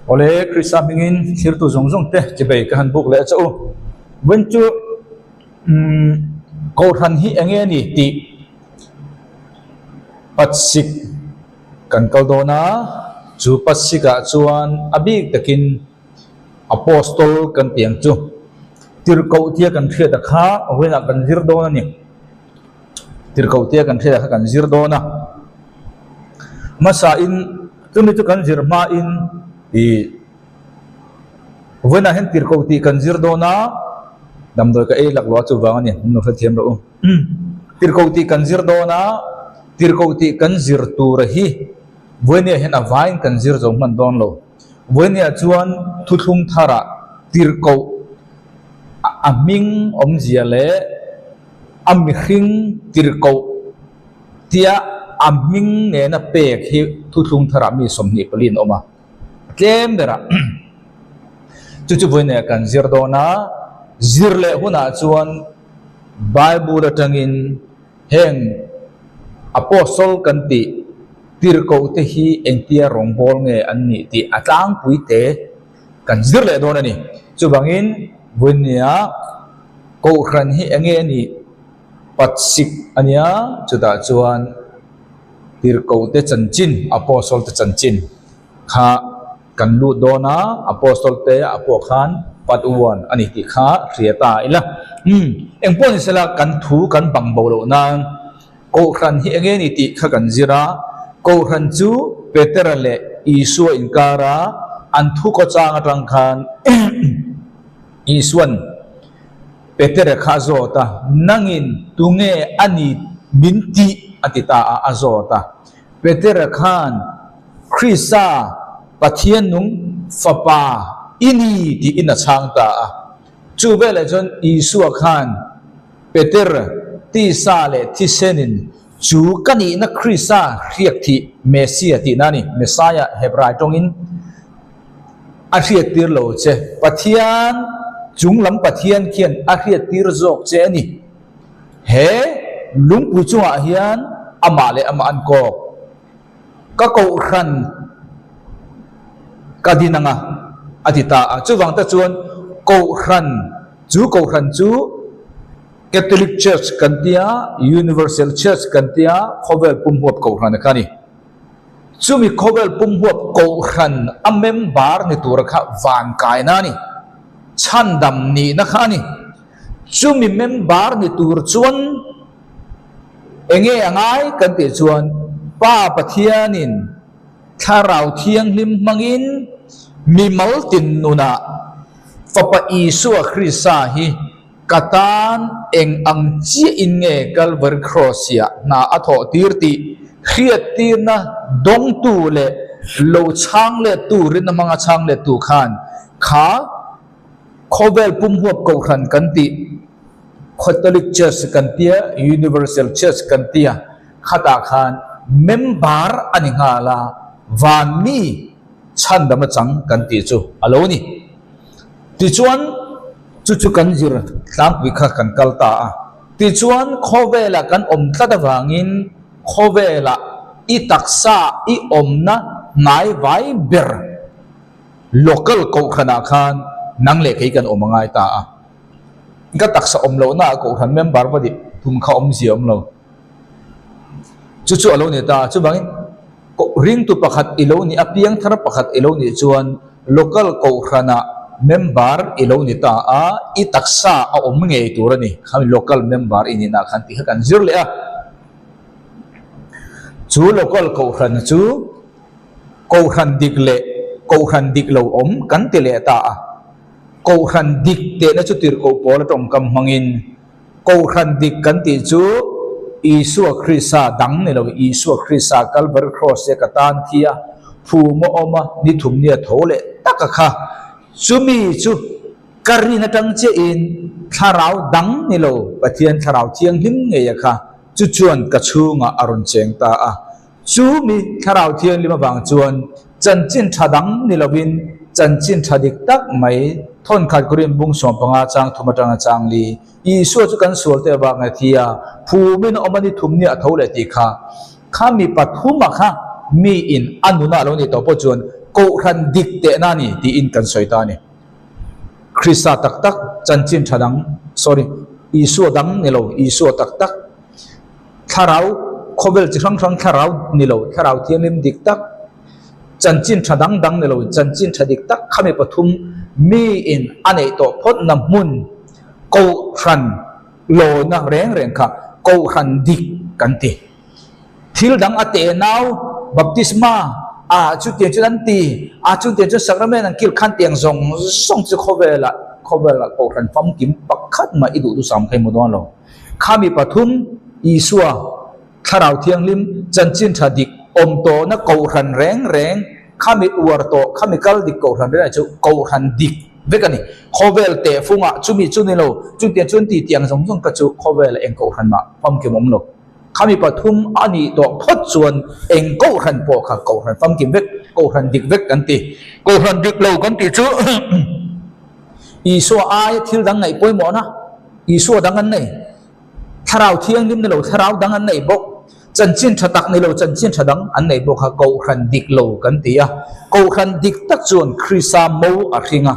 Awle Krista hmingin thirtu zawng zawng te chibei ka han buk leh a che u. Vawiin chu umm Kohhran hi eng nge ni tih Patsik kan kal dawn a, chu Patsik ah chuan a bik takin Apostol kan tih ang chu Tirhkoh tia kan hriat a kha vawiinah kan zir dawn a ni. Tirhkoh tia kan hriat a kha kan zir dawn a. Hmasa in chumi chu kan zir hma in ih vawiinah hian tirhkoh tih kan zir dawn a, damdawi ka ei lak lo a chuvang a ni, min lo hrethiam rawh u. Tirhkoh tih kan zir dawn a, tirhkoh tih kan zir tur hi vawinia hian a vaiin kan zir zo hman dawn lo. Vawinia chuan thuthlung tharah tirhkoh a hming awmzia leh a mihring tirhkoh tia a hming nena pek hi thuthlung tharah mi 24 an awm a, a tlem berah chu chu vawinia kan zir dawn a, zir leh hunah chuan Bible atangin heng Apostle kan tih tirhkoh te hi engtia rawngbâwl nge an nih tih a tlangpui te kan zir leh dawn a ni. Chuvangin vawinia Kohhran hi eng nge a nih patsik a nia, chutah chuan tirhkoh te chanchin, Apostle te chanchin kha kan lut dawn a, Apostle te ah pawh khan part one a ni tih kha hria ta ila. Umm, eng pawh ni sela kan thu kan bang bo loh nan Kohhran hi eng nge ni tih kha kan zir a, Kohhran chu Petera leh Isua inkara an thu kawchang atang khan Isuan Petera kha a zawt a, Nangin tunge a ni min tih? a ti ta a, a zawt a. Petera khan Krista, Pathian nung Fapa i ni tiin a chhang ta a. Chu veleh chuan Isua khan Peter, tisa leh thisenin chu ka nihna Krista hriak thih Messia tihna a ni, Messiah Hebrai tawngin a hriattir lo che. Pathian, chung lam Pathian khian a hriattir zawk che a ni. He lungpui chungah hian amah leh amah an kawk. Ka kohhran ka din ang a, a ti ta a. Chuvang te chuan kohhran, chu kohhran chu Catholic Church kan tia, Universal Church kan tia, khawvel pumhuap kohhran a kha a ni. Chumi khawvel pumhuap kohhran a member ni tura kha van kaina a ni, chhandam nihna kha a ni. Chumi member ni tur chuan Enge a ngai kan tih chuan Pa Pathianin Thlarau Thianghlim hmangin mimal tin nunah Fapa Isua Krista hi ka tan eng ang chiahin nge Calvary Cross-ah hna a thawh tir tih hriattirna dawngtu leh lo chhang lettu rinna hmanga chhang lettu khan kha Khawvel pumhuap kohhran kan tih Catholic Church kan tia, Universal Church kan tia, khatah khan member a ni nghal a, van mi chhandam a chang kan tih chu a lo ni. Tichuan chu chu kan zir tlangpui kha kan kal ta a. Tichuan khawvelah kan awm tlat avangin khawvelah i taksa i awmna hnai vai ber local kohhranah khan nang leh kei kan awm a ngai ta a. Ka taksa awm lohna ah kohhran member va nih thum kha awmzia awm lo. Chu chu a lo ni ta. Chuvangin ringtu pakhat i lo nih a, piangthar pakhat i lo nih chuan local kohhranah member i lo ni ta a, i taksa a awm ngei tur a ni. Khami local member i nihna khan tih kha kan zir leh a. Chu local kohhran chu kohhran dik leh kohhran dik lo awm kan ti leh ta a. Kohhran dik tehna chu tirhkoh pawl a tawngkam hmangin Kohhran dik kan tih chu Isua Krista dang ni lo, Isua Krista Kalvari Cross-a ka tan thi a, phum a awm a, ni thum ni a tho leh tak a kha. Chumi chu ka rin atang chiahin thlarau dang ni lo, Pathian thlarau thianghlim ngei a kha, chu chuan ka chhungah a rawn cheng ta a. Chu mi Thlarau Thianghlim avang chuan chanchin tha dang ni lovin chanchin tha dik tak mai thawnkhat Korin bung 15 chang thum atanga chang li Isua chu kan sual te avang nge thi a, phumin a awm a ni thum ni a tho leh tih kha kha mi pathum a kha. mi in a nuna a lo nih tawh pawh chuan Kohhran dik tehna a ni tiin kan sawi ta a ni. Krista tak tak chanchin tha dang, sorry, Isua dang ni lo, Isua tak tak, thlarau khawvel chi hrang hrang thlarau ni lo, thlarau thianghlim dik tak, chanchin tha dang dang ni lo, chanchin tha dik tak khami pathum mi in a neih tawh phawtna hmun Kohhran lawina reng reng kha Kohhran dik kan ti. Thil dang a teh nau, baptisma, ah chutiang chuan an ti, ah chutiang chuan sacrament an kil khan tiang zawng zawng chu khawvelah khawvelah Kohhran famkim pakhat mah i duh dusam kha i hmu dawn lo. Khami pathum Isua Thlarau Thianghlim chanchin tha dik awm tawhna Kohhran reng reng khami uar tawh khami kal dik Kohhran reng reng chu Kohhran dik vek a ni. Khawvel tehfungah chumi chu ni lo, chutiang chuan ti tiang zawng zawng kha chu khawvelah eng Kohhran mah famkim awm lo. Khami pathum a nih tawh phawt chuan eng Kohhran pawh kha Kohhran famkim vek, Kohhran dik vek kan ti. Kohhran dik lo kan tih chu Isua aia thil dang ngaih pawimawhna, Isua dang an nei. Thlarau thianghlim ni lo thlarau dang an nei bawk. Chanchin tha tak ni lo chanchin tha dang an nei bawk kha Kohhran dik lo kan ti a. Kohhran dik tak chuan Krista mo a hring a,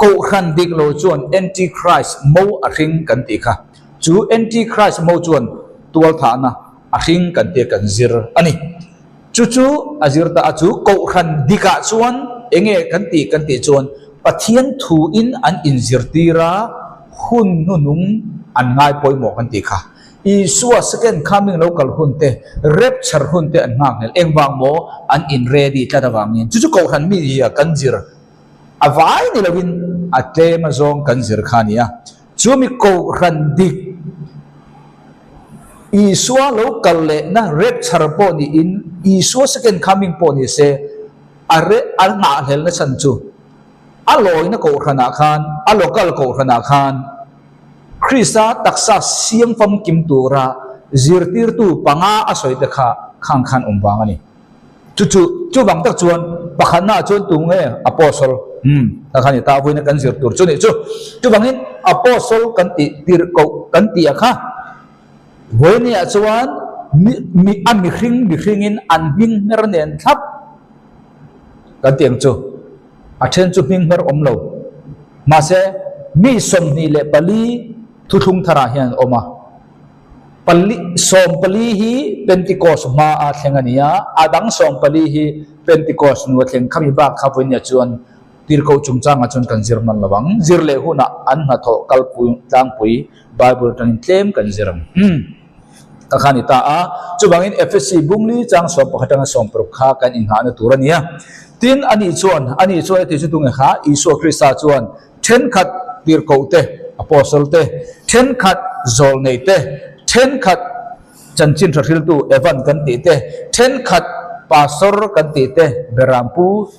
Kohhran dik lo chuan Antichrist mo a hring kan tih kha. Chu Antichrist mo chuan tualthahna a hring kan tia kan zir a ni. Chu chu a zir ta a, chu Kohhran dikah chuan enge kan tih kan tih chuan Pathian thuin an inzirtir a, hun hnunung an ngai pawimawh kan tih kha. Isua second coming lo kal hun te, rapture hun te an nghak hnel. Engvang maw an in ready tlat avangin. Chu chu Kohhran mi hia kan zir a vai ni lovin a tlem azawng kan zir kha a ni a. Chumi Kohhran dik Isua lo kal lehna rapture pawh niin Isua second coming pawh ni se a re a nghahhlelna chhan chu a lawina Kohhranah khan a local Kohhranah khan Krista taksa siam famkim tura zirtirtu panga a sawi te kha khang khan awm vang a ni. Chu chu, chuvang tak chuan pakhatnaah chuan tu nge Apostle? Umm, ta kha ni ta vawiina kan zir tur chu nih chu. Chuvangin Apostle kan tih tir koh kan tih a kha. Vawiiniah chuan mi, mi, a mihring mihringin an hming hmer nen thlap kan tih ang chu. A then chu hming hmer awm lo. Mahse, mi 24 thuthlung tharah hian an awm a. Pali, 14 hi Pentecost hma a thleng a ni a, a dang 14 hi Pentecost hnu a thleng. Khami bak kha vawinia chuan tirhkoh chungchangah chuan kan zir hman lo ang. Zir leh hunah an hnathawh kalpui tlangpui Bible atangin tlem kan zir ang. Umm, ka kha ni ta a. Chuvangin Efesi bungli chang 11 atanga 16 kha kan inghahna tur a ni a. Tin, ani chuan, ani chuan a ti chu tunge kha? Isua Krista chuan Thenkhat tirhkoh te, apostle te, thenkhat zawlnei te, thenkhat chanchin tha hriltu evan kan tih te, thenkhat pastor kan tih te, berampu,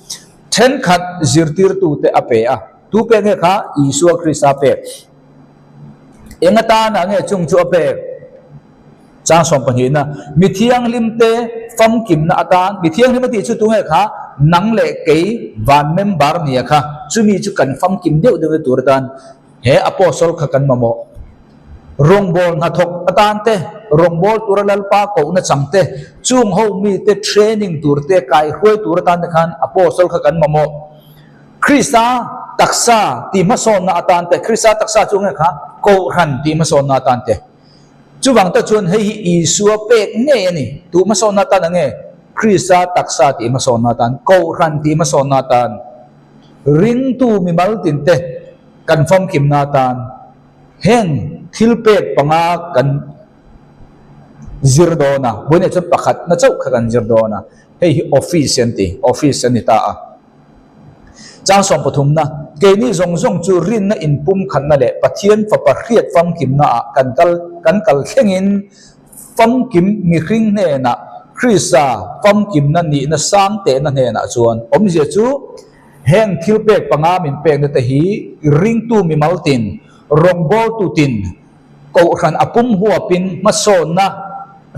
thenkhat zirtirtu te a pe a. Tu pek nge kha? Isua Krista pek. Eng atana nge chung chu a pek? Chang 12na, Mi thianghlimte famkimna atan, mi thianghlim a tih chu tunge kha? Nang leh kei van member nia kha, chumi chu kan famkim deuh deuhna tur atan he apostle kha kan mamawh. Rawngbâwl hnathawk atan te, rawngbâwl tura Lalpa kohna chang te, chung ho mite training tur te, kaihruai tur atan te khan apostle kha kan mamawh. Krista taksa tihhmasawnna atan te, Krista taksa chu nge kha? Kohhran tihhmasawnna atan te. Chuvang tak chuan hei hi Isua pek ngei a ni. Tu hmasawnna atan a nge? Krista taksa tih hmasawnna atan, Kohhran tih hmasawnna atan, ringtu mimal tinte kan famkimna atan heng thil pek panga kan zir dawn a. Vawiinah chuan pakhatna chauh kha kan zir dawn a. Hei hi office an ti, office a ni ta a. Chang 30na, Keini zawng zawng chu rinna inpumkhatna leh Pathian Fapa hriat famkimnaah kan kal kan kal thlengin famkim mihring hnenah Krista famkimna nihna sang tehna hnenah chuan awmzia chu heng thil pek panga min pekna te hi ringtu mimal tin, rawngbawltu tin, Kohhran a pum huapin hmasawnna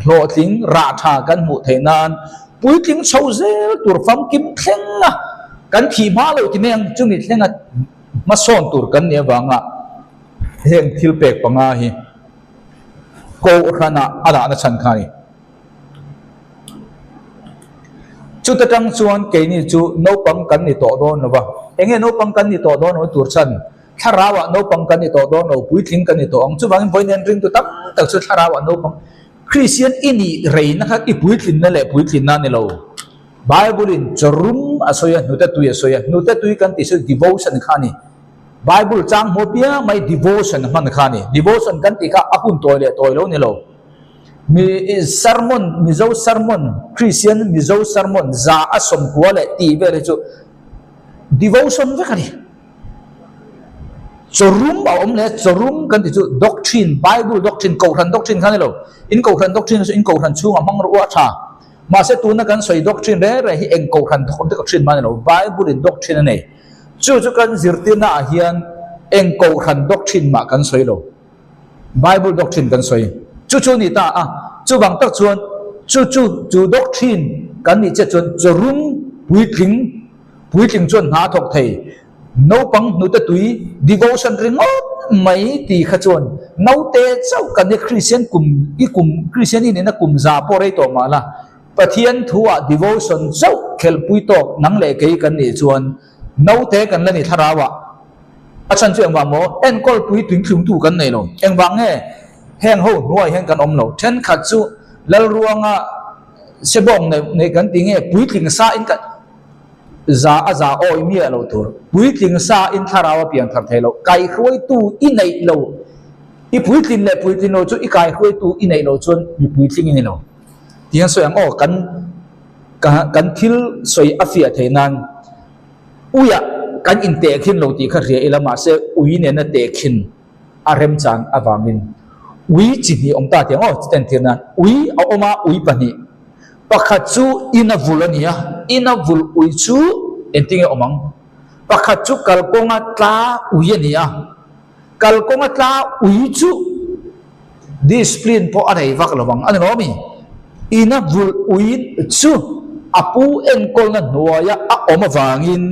hlawhtling rah tha kan hmuh theih nan puitling chho zel tur famkim thleng a kan thih hma loh ti mai ang chumi thlenga hmasawn tur kan nih avanga heng thil pek panga hi Kohhranah a dahna chhan kha a ni. Chuta tang chuan keini chu naupang kan ni tawh dawn lo va. Enge naupang kan ni tawh dawn lo tur chhan? Thlarauah naupang kan ni tawh dawn lo, puitling kan ni tawh ang. Chuvangin vawiin ringtu tam tak chu thlarauah naupang Kristian i nih reina kha i puitlinna leh puitlinna a ni lo. Bible-in chawrum a sawi a, hnute tui a sawi a. Hnute tui kan tih chu devotion kha a ni. Bible chang hmuh piang mai devotion hman kha a ni. Devotion kan tih kha a hun tawi leh tawi lo ni lo. Mi sermon, Mizo sermon, Kristian Mizo sermon za a sawmkua leh tih vel hi chu devotion vek a ni. Chawrum a awm leh chawrum kan tih chu doctrine, Bible doctrine, Kohhran doctrine kha a ni lo. In Kohhran doctrine chu in Kohhran chhungah hmang rawh u a tha. Mahse tuna kan sawi doctrine reng reng hi eng Kohhran doctrine mah a ni lo, Bible in doctrine a nei. Chu chu kan zirtirna ah hian eng Kohhran doctrine mah kan sawi lo. Bible doctrine kan sawi. Chu chu a ni ta a, chuvang tak chuan chu chu chu doctrine kan nih chiah chuan chawrum puitling puitling chuan hna a thawk thei. Naupang hnute tui devotion ringawt mai ti kha chuan naute chauh kan hi Kristian kum i kum Kristian i nihna kum za pawh rei tawh mah la, Pathian thuah devotion chauh khelhpui tawk nang leh kei kan nih chuan naute kan la ni thlarau ah a chhan chu engvang maw enkawl pui tuinthlungtu kan nei lo. Engvang nge heng ho hnuai hian kan awm lo. Thenkhat chu Lalruanga sebawng nei kan ti nge puitling sa in kan Za a za awi miah lo tur. Puitling sa in thlarau a pian thar thei lo. Kaihruaitu i neih lo. I puitlin leh puitlin lo chu i kaihruaitu i neih lo chuan mi puitling i ni lo. Tihian sawi ang aw, kan kan thil sawi a fiah thei nan uiah kan intehkhin lo tih kha hria ila mahse ui nena tehkhin a remchan avangin ui chi hnih awm ta tiang aw entir nan ui a awm a ui pahnih. Pakhat chu ina vul a ni a, ina vul ui chu engtinge awm ang? Pakhat chu kalkawnga tla ui a ni a, kalkawnga tla ui chu discipline pawh a nei vak lo ang a ni lo mi? Ina vul ui chu a pu enkawlna hnuaia a awm avangin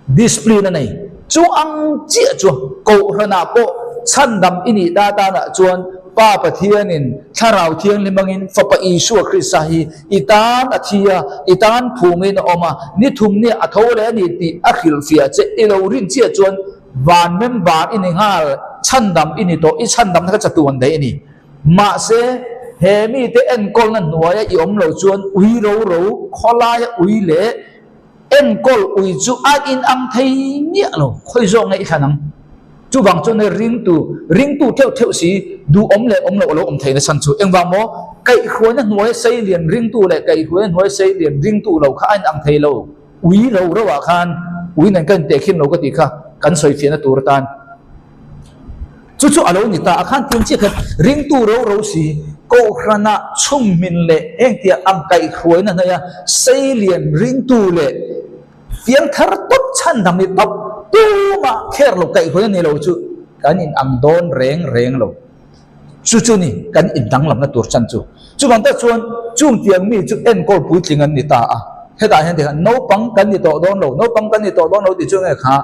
discipline a nei. Chu ang chiah chu Kohhranah pawh chhandam i nih ta tanah chuan Pa Pathianin Thlarau Thianghlim angin Fapa Isua Krista hi i tan a thi a, i tan phumin a awm a, ni thum nia a tho leh a ni tih a hrilhfiah che i lo rin chiah chuan van member i ni nghal, chhandam i ni tawh, i chhandamna kha chatuan daih a ni. Mahse, he mite enkawlna hnuaia i awm lo chuan ui ro ro, khawlaia ui leh Enkawl ui chu a inang thei miah lo, khawi zawk nge i thlan ang? Chuvang chuan hei ringtu, ringtu theuh theuh si, duhawm leh awm loh a lo awm theihna chhan chu engvang maw? Kaihhruaina hnuai sei lian ringtu leh kaihhruaina hnuai sei lian ringtu lo kha a inang thei lo. Ui lo reuhah khan ui nen ka intehkhin lo ka tih kha kan sawi fiahna tur atan. Chu chu a lo ni ta a khan tiang chiah khan ringtu ro ro si, Kohhrana chhumhmin leh engtia ang kaihhruaina hnaia seilian ringtu leh piangthar tawp chhandam ni tawp tumah kher lo kaihhruaina ni lo chu kan inang dawn reng reng lo. Chu chu ni kan indanglamna tur chan chu. Chuvang tak chuan chung tiang mi chu enkawl puitling an ni ta a. Hetah hian tikhan naupang kan ni tawh dawn lo, naupang kan ni tawh dawn lo tih chu nge kha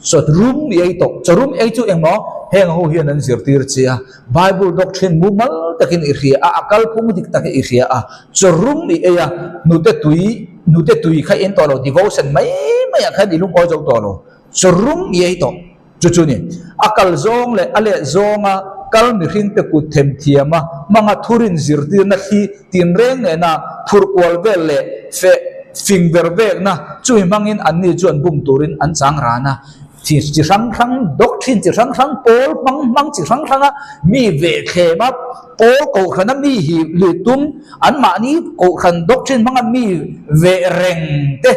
Chawrum i ei tawh. Chawrum ei chu engmaw? Heng ho hian an zirtir che a, Bible doctrine mumal takin i hria a, a kalphung dik takin i hria a, chawrum i ei a, nute tui, nute tui kha i en tawh lo, devotion mai maiah khan i lungawi zo tawh lo. Chawrum i ei tawh. Chu chu ni. A kal zawng leh a leh zawnga kal mihringte kut them thiama hmanga thurin zirtirna thli tinreng nena phurh kual vel leh feh fing ber vekna chumi hmangin anni chuan bum turin an chang ran a. Chi chi hrang hrang, doctrine chi hrang hrang, pawl hmang hmang chi hrang hranga mi ve thlem a, pawl kohhrana mi hi lui tum, anmahni kohhran doctrine hmanga mi ve reng te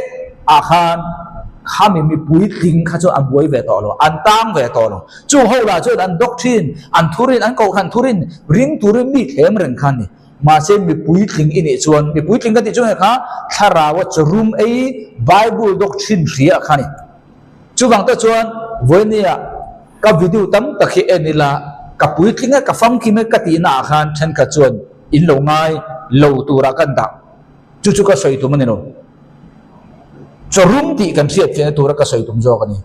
ah khan khami mipui tling kha chu an buai ve tawh lo, an tang ve tawh lo. Chung ho lah chuan an doctrine, an thurin, an kohhran thurin ring turin mi thlem reng kha a ni. Mahse mi puitling i nih chuan, mi puitling ka tih chu nge kha Thlarau a chawrum ei Bible doctrine hria kha a ni. Chuvang te chuan vawinia ka video tam tak hi en ila ka puitling e ka famkim e ka tihna ah khan thenkhat chuan in lo ngai lo turah kan dah. Chu chu ka sawi tum a ni lo. Chawrum tih kan hriat fiahna tura ka sawi tum zawk a ni.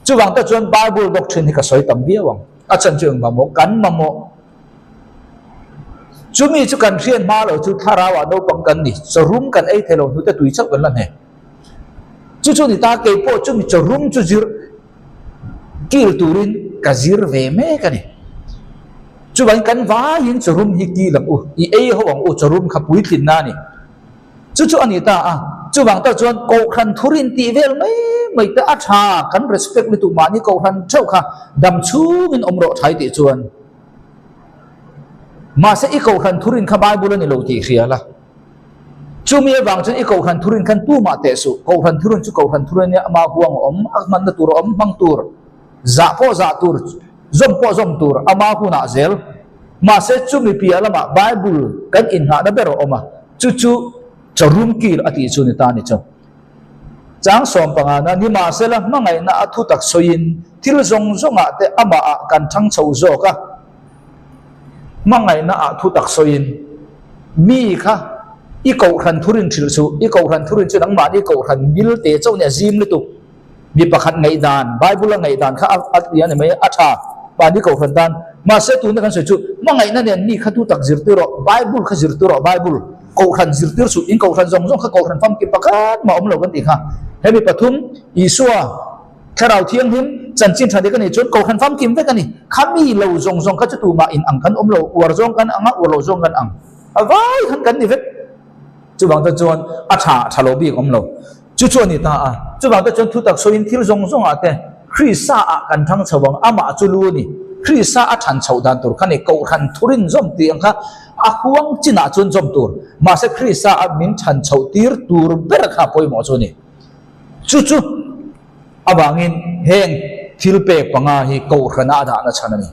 Chuvang te chuan Bible doctrine hi ka sawi tam viau ang. A chhan chu engvang maw? Kan mamawh. Chumi chu kan hriat hma lo chu thlarau ah naupang kan ni, chawrum kan ei thei lo hnute tui chauh kan la hne. Chu chu ni ta kei pawh chumi chawrum chu zir kil turin ka zir ve mek a ni. Chuvangin kan vaiin chawrum hi kil ang u, i ei ho ang u, chawrum kha puitlinna a ni. Chu chu a ni ta a, chuvang tak chuan Kohhran thurin tih vel mai mai te a tha, kan respect lutuk mahni Kohhran theuh kha dam chhungin awm rawh thai tih chuan. Mahse i Kohhran thurin kha Bible a ni lo tih hria la. Chumi avang chuan i Kohhran thurin khan tumah teh suh, Kohhran thurin chu Kohhran thurin a nia, ama huang a awm, a hmanna tur a awm, hmang tur, zah pawh zah tur, zawm pawh zawm tur, ama hunah zel. Mahse chumi piah lamah Bible kan inngahna ber a awm a, chu chu chawrum kil a tih chu ni ta ni chu. Chang sawmpangana, Nimahsela hmangaihna a thu tak sawiin thil zawng zawngah te amahah kan thang chho zawk a. Hmangaihna ah thu tak sawiin mi kha i kohhran thurin hrilh suh, i kohhran thurin chu nangmahni kohhran mil te chauh nia zim lutuk. Mi pakhat ngaihdan, Bible-a ngaihdan kha a ti a ni mai, a tha, mahni kohhran tan. Mahse tuna kan sawi chu, hmangaihna nen mi kha tu tak zirtir rawh, Bible kha zirtir rawh, Bible, kohhran zirtir suh, in kohhran zawng zawng kha kohhran famkim pakhat mah awm lo kan tih kha. He mi pathum, Isua, Thlarau Thianghlim, chanchin tha dik a nih chuan kohhran famkim vek a ni. Kha mi lo zawng zawng kha chu tumah in ang kan awm lo, uar zawng kan ang a, uar lo zawng kan ang. A vai khan kan ni vek. Chuvang te chuan a tha, tha lo bik awm lo. Chu chu a ni ta a. Chuvang te chuan thutak sawiin thil zawng zawngah te Krista ah kan thang chho ang, amah chu lu a ni. Krista a than chhoh dan tur kha ni, Kohhran thurin zawm tih ang kha a huang chinah chuan zawm tur. Mahse Krista a min than chhoh tir tur ber kha pawimawh chu a ni. Chu chu avangin heng thil pek panga hi Kohhrana a dahna chhan a ni.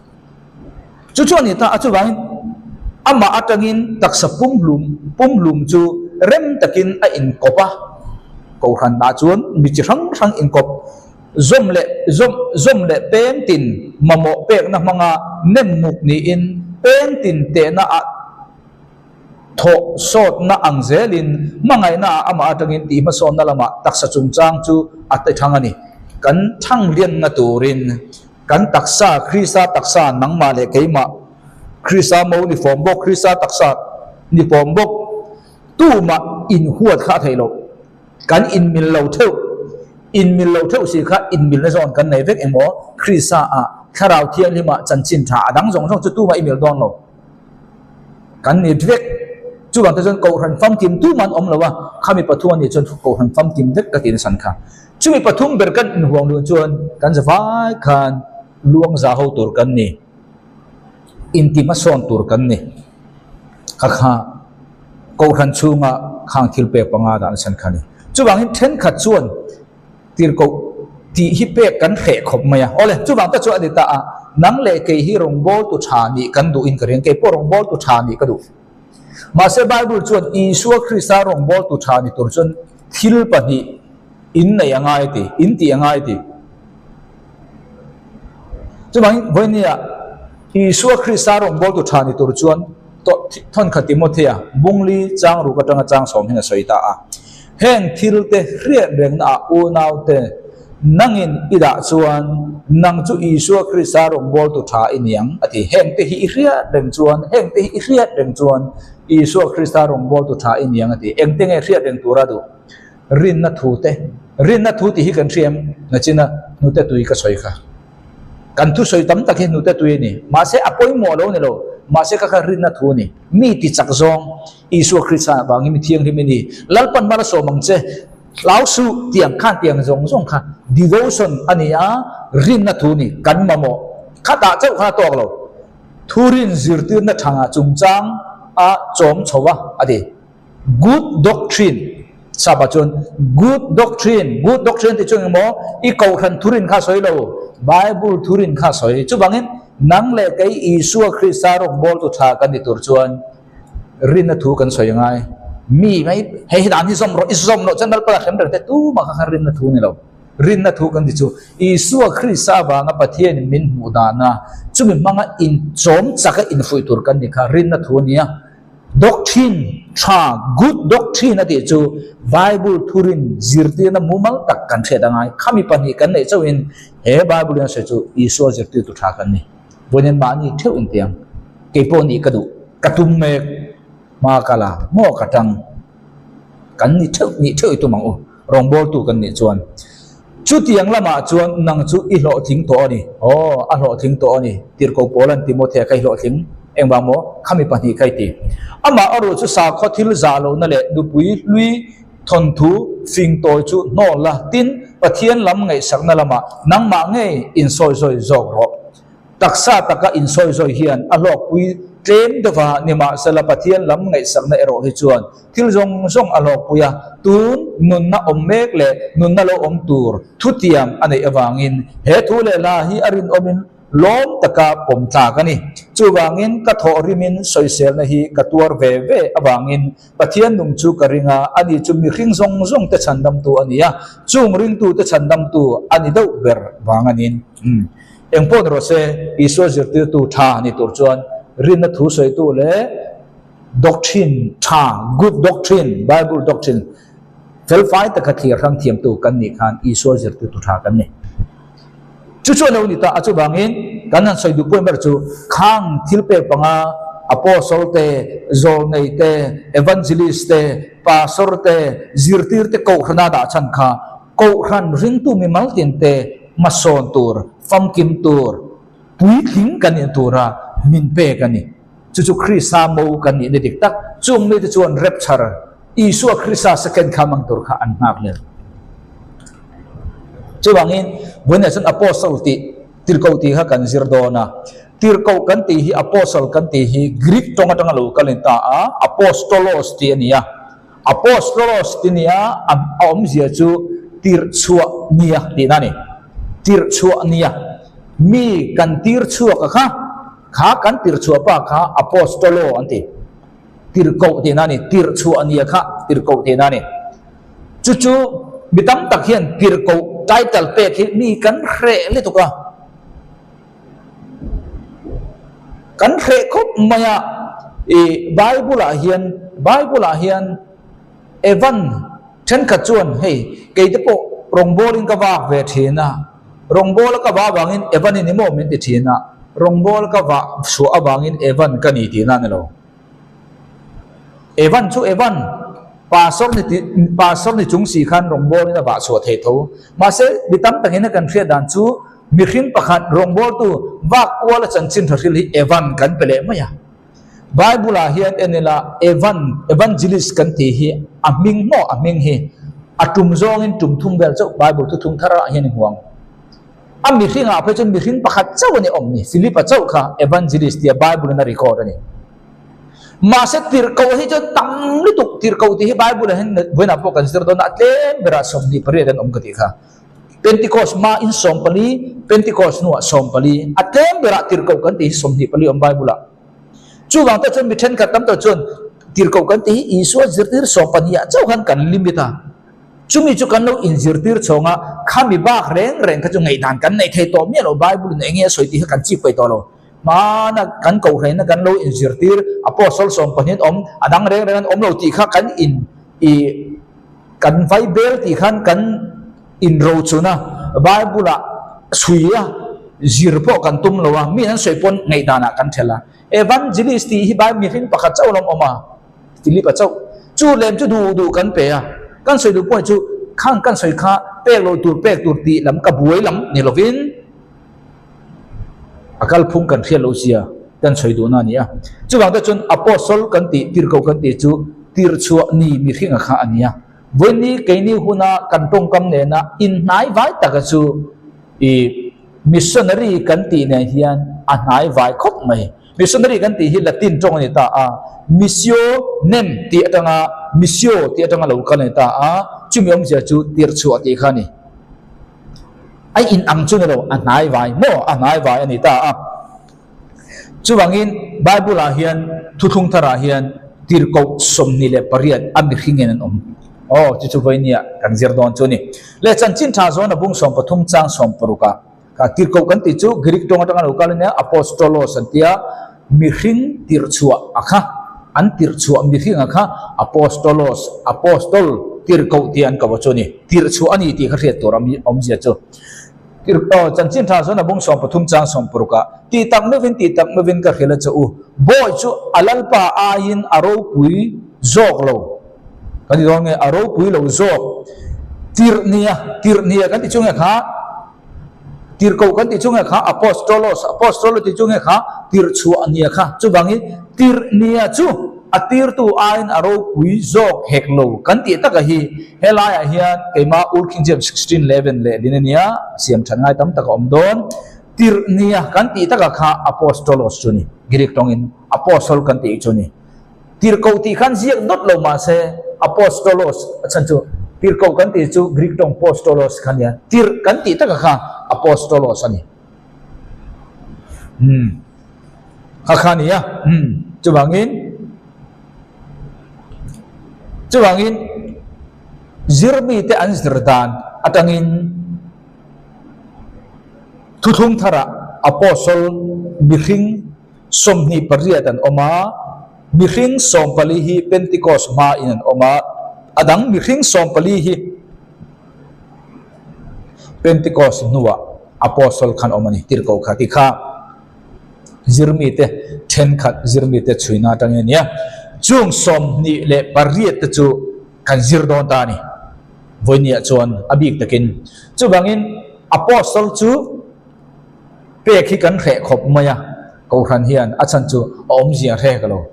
Chu chu a ni ta a, chuvangin amah atangin taksa pumhlum pumhlum chu rem takin a inkawp a, Kohhranah chuan mi chi hrang hrang inkawp zawm leh zawm zawm leh peng tin mamawh pekna hmanga nem muk niin peng tin tehna ah thawh sawtna ang zelin hmangaihna ah amah atangin tih hmasawnna lamah taksa chungchang chu a ti thang a ni. Kan thang lianna turin Kan taksa, Krista taksa, nangmah leh keimah, Krista mo ni fawm bawk, Krista taksa ni fawm bawk, tumah inhuat kha a theih loh. Kan inmil lo theuh, inmil lo theuh si kha inmilna zawn kan nei vek emaw, Krista ah, Thlarau Thianghlim ah chanchin tha a dang zawng zawng chu tumah i mil dawn lo. Kan ni vek. Chuvang te chuan Kohhran famkim tumah an awm lo a, khami pathum a nih chuan Kohhran famkim vek ka ti nasan kha. Chumi pathum ber kan inhuang luh chuan kan zavai khan luang za ho tur kan ni, inti hmasawn tur kan ni. Kha kha Kohhran chhunga khang thil pek panga dah nasan kha a ni. Chuvangin thenkhat chuan tirhkoh tih hi pek kan hreh khawp mai a. Awle, chuvang te chuan a ni ta a, nang leh kei hi rawngbawltu tha nih kan duhin ka ring, kei pawh rawngbawltu tha nih ka duh. Mahse Bible chuan Isua Krista rawngbawltu tha ni tur chuan thil pahnih in nei a ngai ti, in tih a ngai ti. Chuvangin vawinia Isua Krista rawngbawltu tha ni tur chuan Thawnkhat Timothea bungli chang ruk atanga chang sawm hian a sawi ta a. Heng thil te hriat rengna ah unaute nangin i dah chuan nang chu Isua Krista rawngbawltu tha i ni ang a ti. Heng te hi i hriat reng chuan, heng te hi i hriat reng chuan Isua Krista rawngbawltu tha i ni ang a ti. Engte nge hriat reng tura duh? Rinna thu te. Rinna thu tih hi kan hria em? Nachina hnute tui ka sawi kha. Kan thusawi tam tak hi hnute tui a ni. Mahse a pawimawh lo ni lo. Mahse ka kha rinna thu a ni. Mi ti chak zawng Isua Krista vangin mi thianghlim i ni. Lalpan hmar a sawm ang che. Hlau suh tiang khan tiang zawng zawng kha devotion a ni a, rinna thu a ni. Kan mamawh khatah chauh khan a tawk lo. Thurin zirtirna thangah chungchang a chawm chho a, a ti. Good doctrine, sapa chuan good doctrine, good doctrine tih chu engemaw i kohhran thurin kha sawi lo, Bible thurin kha sawi. Chuvangin nang leh kei Isua Krista rawngbawltu tha kan ni tur chuan rinna thu kan sawi angai. Mi mai hei hi dan hi zawm rawh, i zawm loh chuan Lalpa hrem reng te tumah kha kha rinna thu ni lo. Rinna thu kan ti chu Isua Krista avanga Pathianin min hmuh dana chumi hmanga inchawm chaka infuih tur kan ni kha rinna thu a nia. Doctrine tha, good doctrine a tih chu Bible thurin zirtirna mumal tak kan hriat a ngai. Khami pahnih kan neih chauhin he Bible in a sawi chu Isua zirtirtu tha kan ni. Vawiin mahni theuh in tiang keipawh nih ka duh. Ka tum mek hma ka la maw ka tang kan ni theuh nih theuh i tum ang u, rawngbawltu kan nih chuan. Chutiang lamah chuan nang chu i hlawhtling tawh a ni. Aw, a hlawhtling tawh a ni, Tirhko Paula'n Timothea kha i hlawhtling engvang maw? Khami pahnih kha i ti. Amah a ruh chu sakhaw thil zah lohna leh nupui hlui thawnthu fing tawi chu hnawl la, tin, Pathian lam ngaihsakna lamah nangmah ngei insawizawi zawk rawh. Taksa taka insawizawi hian a hlawkpui tlem deuh a, nimahsela Pathian lam ngaihsakna erawh hi chuan thil zawng zawng a hlawkpui a, tun nunna awm mek leh nunna lo awm tur thutiam a neih avangin he thu leh hla hi a rinawmin lawm taka pawm tlak a ni. Chuvangin ka thawh rimin sawiselna hi ka tuar ve ve avangin Pathian nung chu ka ring a, ani chu mihring zawng zawng te chhandamtu a ni a, chung ringtu te chhandamtu a ni deuh ber vang a ni. Engpawh ni rawh se, Isua zirtirtu tha ni tur chuan rinna thu sawitu leh doctrine tha, good doctrine, Bible doctrine, felfai taka thlir hrang thiamtu kan nih khan Isua zirtirtu tha kan ni. Chu chu a lo ni ta a, chuvangin kan han sawi duh pawhin ber chu khang thil pek panga Apostle te, Zawlnei te, Evangelist te, Pastor te, zirtir te kohhrana dah chhan kha kohhran ringtu mimal tin te hmasawn tur, famkim tur, puitling kan nih tura min pek a ni. Chu chu Krista mo kan nihna dik tak. Chung mite chuan rapture, Isua Krista second coming tur kha an nghak leh. Chuvangin, vawiinah chuan apostle tih, tirhkoh tih kha kan zir dawn a. Tirhkoh kan tih hi, apostle kan tih hi Greek tawng atanga lo kal a ni ta a, apostolos tih a ni a. Apostolos ti nia a awmzia chu tirhchhuah nia tihna a ni. Tirhchhuah nia. Mi kan tirchhuak a kha, kha kan tirhchhuah pa kha apostolo an ti. Tirhkoh tihna a ni. Tirhchhuah nia kha tirhkoh tihna a ni. Chu chu mi tam tak hian tirhkoh title pek hi mi kan hreh lutuk a. Kan hreh khawp mai a, ih Bible ah hian Bible ah hian Evan thenkhat chuan hei kei te pawh rawngbawlin ka vak ve thin a, rawngbawla ka vah avangin Evan i ni maw min ti thin a, rawngbawla ka vah chhuah avangin Evan ka ni tihna a ni lo. Evan chu Evan, Pastor ni ti Pastor ni chung si khan rawngbawlin a vah chhuah thei tho. Mahse mi tam takin a kan hriat dan chu Mihring pakhat rawngbawltu vak kuala chanchin tha hril hi Evan kan pe leh mai a. Bible ah hian en ila Evan, Evangelist kan tih hi a hming maw a hming hi a tum zawngin tum thum vel chauh Bible thuthlung thar ah hian i hmu ang. A mihring ah phei chuan mihring pakhat chauh a ni awm ni, Philip-a chauh kha Evangelist tia Bible in a record a ni. Mahse tirhkoh hi chuan tam lutuk tirhkoh tih hi Bible ah hian vawiinah pawh kan zir dawn a, a tlem berah 28 an awm ka tih kha. Pentecost hma in 14, Pentecost hnuah 14, a tlem berah tirhkoh kan tih hi 24 awm Bible ah. Chuvang te chuan mi thenkhat tam tak chuan tirhkoh kan tih hi Isua zirtir 12 ah chauh khan kan limit a. Chumi chu kan lo inzirtir chhawng a, khami bak reng reng kha chu ngaihdan kan neih thei tawh miah lo, Bible in eng nge a sawi tih kha kan chip peih tawh lo. Hmana kan kohhraina kan lo inzirtir, Apostle 12 awm, a dang reng reng an awm lo tih kha kan in i Kan vai bel tih khan kan inrochun a, Bible-ah chhui a, zir pawh kan tum lo a, mi an sawi pawn ngaihdanah kan thelh a. Evangelist tih hi Bible mihring pakhat chauh a lawm awm a, Philip-a chauh. Chu lem chu duh duh kan pe a, kan sawi duh pawh hi chu khang kan sawi kha pek loh tur pek tur tih lam ka buai lam ni lovin, A kalphung kan hriat loh zia kan sawi duhna a ni a. Chuvang te chuan Apostle kan tih, tirhkoh kan tih chu tirhchhuah ni mihringa kha a ni a. Vawiinni keini huna kan tawngkam nena inhnai vai taka chu i missionary kan tih nen hian a hnai vai khawp mai. Missionary kan tih hi Latin tawng a ni ta a, missio nem tih atanga missio tih atanga lo kal a ni ta a, chumi awmzia chu tirhchhuah tih kha a ni. A in ang chu ni lo, a hnai vai maw? A hnai vai a ni ta a. Chuvangin Bible ah hian thuthlung tharah hian tirhkoh 28 a mihring in an awm. Aw, chu chu vawinia kan zir dawn chu a ni. Leh chanchin tha zawn a bung 13 chang 16 ah kha tirhkoh kan tih chu Greek tawng atanga lo kal a nia, apostolos an tia, mihring tirhchhuah a kha, an tirhchhuah mihring a kha apostolos, apostol, tirhkoh tih an ko a chu a ni. Tirhchhuah a ni tih kha hriat tur a awmzia chu. Chanchin tha chuan a bung 13 chang 60 ah, Tih tak meuhin, tih tak meuhin ka hrilh a che u, bawi chu a lalpa aiin a ropui zawk lo. Kan ti dawn nge, a ropui lo zawk. Tirh nia, tirh nia kan ti chu nge kha, tirhkoh kan ti chu nge kha, apostolos, apostolo ti chu nge kha, tirh chhuah nia kha. Chuvangin tirh nia chu a tirtu aiin a ropui zawk hek lo kan tih taka hi helaiah hian keimah Old King James 16:11 leh din a nia, siam that ngai tam tak a awm dawn. Tirh nia kan tih taka kha apostolos chu ni, Greek tawngin apostle kan tih chu ni. Tirhkoh tih khan ziak dawt lo mahse apostolos a chhan chu tirhkoh kan tih chu Greek tawng postolos kha nia, tirh kan tih taka kha apostolos a ni. Umm kha kha nia umm chuvangin chuvangin zirmite an zir dan atangin thuthlung tharah apostle mihring 28 an awm a, mihring 14 hi Pentecost hmain an awm a, a dang mihring 14 hi Pentecost hnuah Apostle khan awm a ni, tirhkoh kha ti kha zirmite thenkhat zirmite chhuina atangin a ni a, chung 28 te chu kan zir dawn ta a ni, vawinia chuan a bik takin. Chuvangin Apostle chu Pek hi kan hreh khawp mai a, Kohhran hian a chhan chu a awmzia hre ka lo.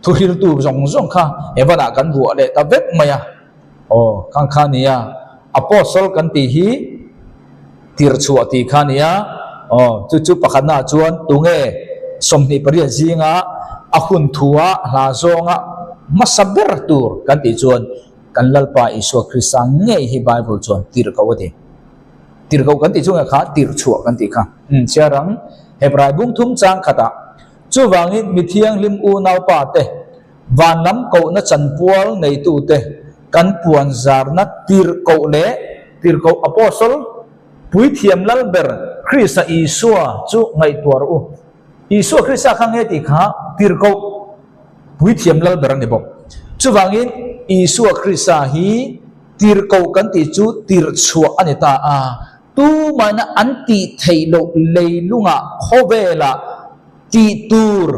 Thuhriltu zawng zawng kha Evan-ah kan vuah leh ta vek mai a, aw khang kha nia, Apostle kan tih hi tirchhuah tih kha nia, aw chu chu pakhatnaah chuan tunge 28 zinga a hun thua hla zawnga hmasa ber tur kan tih chuan kan Lalpa Isua Krista ngei hi Bible chuan tirhkoh a ti. Tirhkoh kan tih chungah kha tirhchhuah kan tih kha. Umm chhiar ang. Hebrai bung thum chang khatah, Chuvangin mi thianghlim unaupa te, van lam kohna chanpual neitute kan puan zarna tirhkoh leh tirhkoh apostle, puithiam lal ber Krista Isua chu ngaihtuah rawh u. Isua Krista kha nge tih kha tirhkoh puithiam lal ber a ni bawk. Chuvangin Isua Krista hi Tirhkoh kan tih chu tirhchhuah a ni ta a, tumahna an tih theih loh leilungah khawvelah tih tur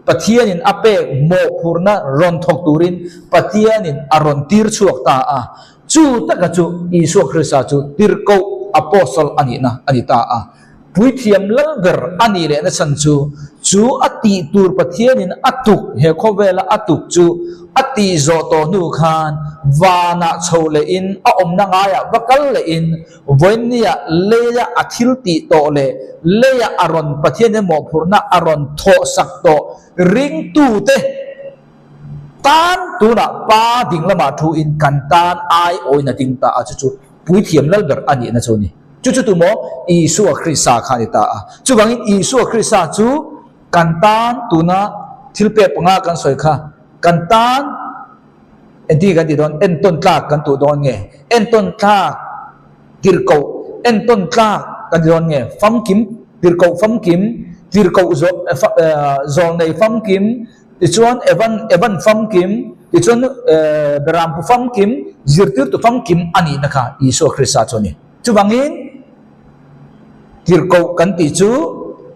Pathianin a pek mawhphurhna rawn thawk turin Pathianin a rawn tir chhuak ta a. Chu taka chu Isua Krista chu tirhkoh, apostle, a nihna a ni ta a. Puithiam lal ber a nih lehna chhan chu, chu a tih tur Pathianin a tuk, he khawvela a tuk chu a tih zawh tawh hnu khan vanah chho lehin a awmna ngaiah va kal lehin vawiinniah leia a thil tih tawh leh leia a rawn Pathianin mawhphurhna a rawn thawhsak tawh ringtute tan tunah Pa ding lamah thuin kan tan aiawin a ding ta a, chu chu Puithiam lal ber a nihna chu a ni. Chu chu tumaw? Isua Krista kha a ni ta a. Chuvangin Isua Krista chu kan tan tuna thil pek panga kan sawi kha kan tan engtin kan tih dawn? Entawn tlak kan tuh dawn nge? Entawn tlak tirhkoh, entawn tlak kan ti dawn nge? Famkim, tirhkoh famkim, tirhkoh zawlnei famkim, Tichuan Evan, Evan famkim, tichuan Berampu famkim, zirtirtu famkim a nihna kha Isua Krista chu a ni. Chuvangin tirhkoh kan tih chu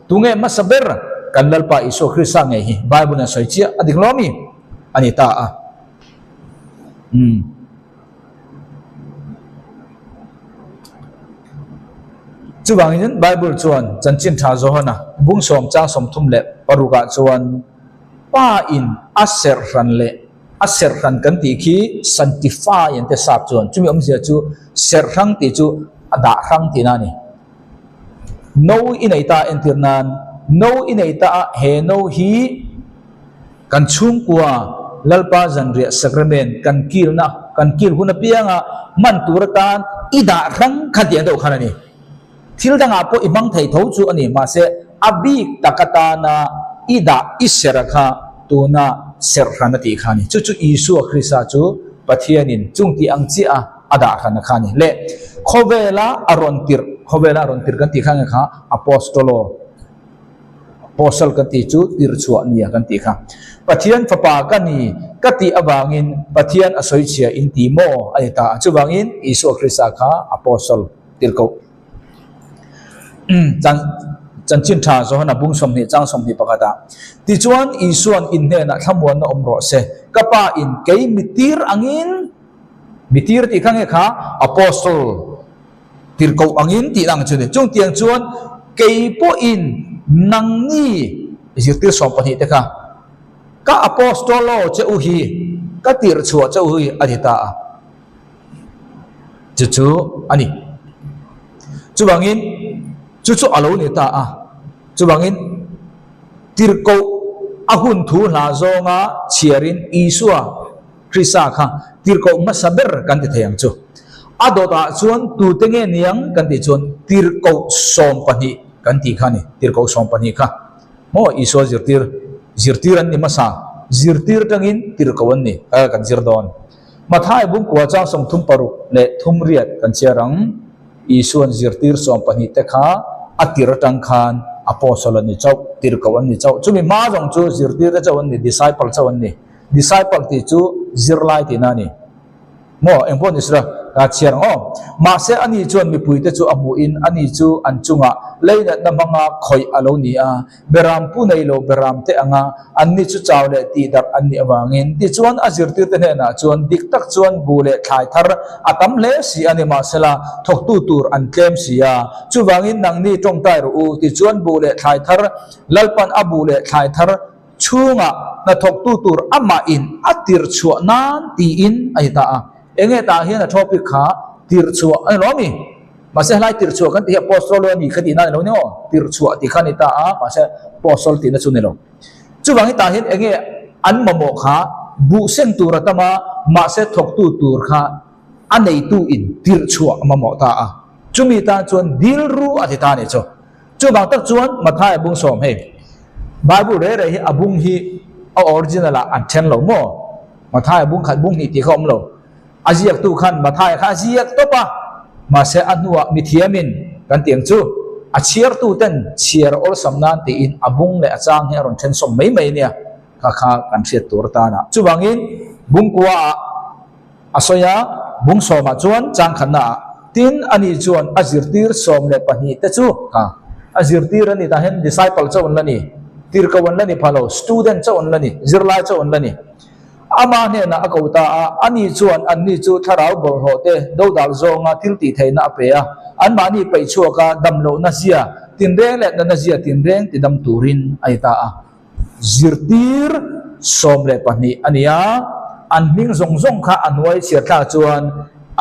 tunge hmasa ber kan Lalpa Isua Krista ngei hi Bible in a sawi chiah a dik lo ami? A ni ta a. Umm. Chuvangin Bible chuan Chanchin Tha Johana bung sawm chang 36 ah chuan Pa in a serh hran leh a serh hran kan tih khi sanctify an ti sap chuan chumi awmzia chu serh hrang tih chu a dah hrang tihna a ni. No i nei ta entir nan no i nei ta a he no hi Kan chhungkua Lalpa zanriah sacrament kan kilna, kan kil hun apianga hman tur atan i dah hrang kha tih ang deuh khan a ni. Thil dangah pawh i hmang thei tho chu a ni, mahse a bik tak atana i dah i serh kha tuna serh hran a tih kha a ni. Chu chu Isua Krista chu Pathianin chung tih ang chiah a a dah hran a kha a ni. Leh khawvela a rawn tirh, khawvela a rawn tirh kan tih kha nge kha Apostolo. Apostle kan tih chu tirchhuah nia kan tih kha. Pathian fapa ka ni ka tih avangin Pathian a sawichhia in ti maw a ni ta a. Chuvangin Isua Krista kha Apostle tirhkoh. Chanchin Tha Johana bung 20 chang 21 ah. Tichuan Isuan in hnenah thlamuanna awm rawh se, ka Pa in kei mitir angin, mitir tih kha nge kha Apostle tirhkoh angin tihna ang chu ni. Chung tiang chuan kei pawhin nangni zirtir 12 te kha ka Apostolo che u hi, ka tirhchhuah che u hi a ti ta a. Chu chu a ni. Chuvangin chu chu a lo ni ta a. Chuvangin tirhkoh a hun thu hla zawnga chhiarin Isua Krista kha tirhkoh hmasa ber kan ti thei ang chu. A dawtah chuan tute nge niang kan tih chuan tirhkoh 12 kan tih kha a ni, tirhkoh 12 kha. Maw Isua zirtir, zirtir an ni hmasa, zirtir tangin tirhkoh an ni, kan zir dawn. Mathai bungkua chang 36 leh 38 kan chhiar ang. Isuan zirtir 12 te kha a tir atang khan apostle an ni chauh, tirhkoh an ni chauh. Chumi hma zawng chu zirtir te chauh an ni, disciple chauh an ni. Disciple tih chu zirlai tihna a ni. Maw, engpawh ni sela, ka chhiar ang aw. Mahse ani chuan mipuite chu a hmuhin ani chu an chungah leinatna hmanga khawih a lo ni a. Beram pu nei lo beram te anga anni chu chau leh tih darh an nih avangin tichuan a zirtirte hnenah chuan dik tak chuan bu leh thlai thar a tam hle si a ni mahsela thawktu tur an tlem si a. Chuvangin nangni tawngtai rawh u tichuan bu leh thlai thar Lalpan a bu leh thlai thar chhungah hnathawktu tur amah in a tirhchhuah nan tiin a ni ta a. Enge tah hian a topic kha tirhchhuah a ni lo ami? Mahse helai tirhchhuah kan tih hi apostol a ni kha tihna a ni lo ni aw, tirhchhuah tih kha a ni ta a, mahse apostol tihna chu a ni lo. Chuvangin tah hian enge an mamawh kha buh seng tur a tam a, mahse thawktu tur kha a neitu in tirhchhuah a mamawh ta a. Chumi tan chuan dil ru a ti ta a nih chu. Chuvang tak chuan Mathaia bung sawm hei Bible reh reh hi a bung hi a original ah an then lo maw? Mathaia bung khat bung hnih tih kha a awm lo. A ziaktu khan Mathaia kha a ziak tawp a, mahse a hnuah mithiamin kan tih ang chu a chhiartuten chhiar awlsam nan tiin a bung leh a chang hi a rawn then sawm mai mai nia kha kha kan hriat tur atana. Chuvangin bungkua ah a sawi a, bung sawmah chuan chang khatna ah tin ani chuan a zirtir 12 te chu kha a zirtir a ni tah hian disciple chauh an la ni, tirhkoh an la ni pha lo, student chauh an la ni, zirlai chauh an la ni. Ama hnenah a ko ta a, ani chuan anni chu thlarau bawlhhlawh te dodal zawnga thil tih theihna a pe a, anmahni peih chhuaka damlohna zia tinreng leh natna zia tinreng tidam turin a ni ta a. Zirtir 12 a ni a, an hming zawng zawng kha a hnuai chhiar thlak chuan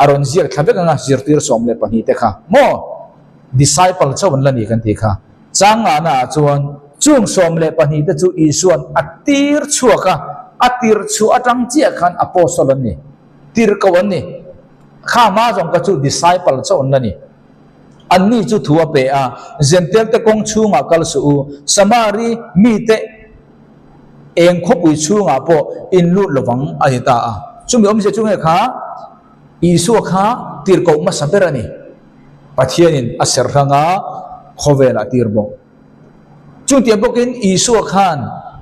a rawn ziak thla vek ang a, zirtir 12 te kha maw disciple chauh an la ni kan tih kha. Chang ngahnaah chuan chung 12 te chu Isuan a tir chhuak a, a tir chhuah atang chiah khan apostle an ni, tirhkoh an ni. Kha hma zawng kha chu disciple chauh an la ni. Anni chu thu a pe a, Zentail te kawng chhungah kal suh u, Samari mite eng khawpui chhungah pawh in lut lovang a ti ta a. Chumi awmzia chu nge kha Isua kha tirhkoh hmasa ber a ni. Pathianin a ser hrang a, khawvel a tir bawk. Chutiang bawkin Isua khan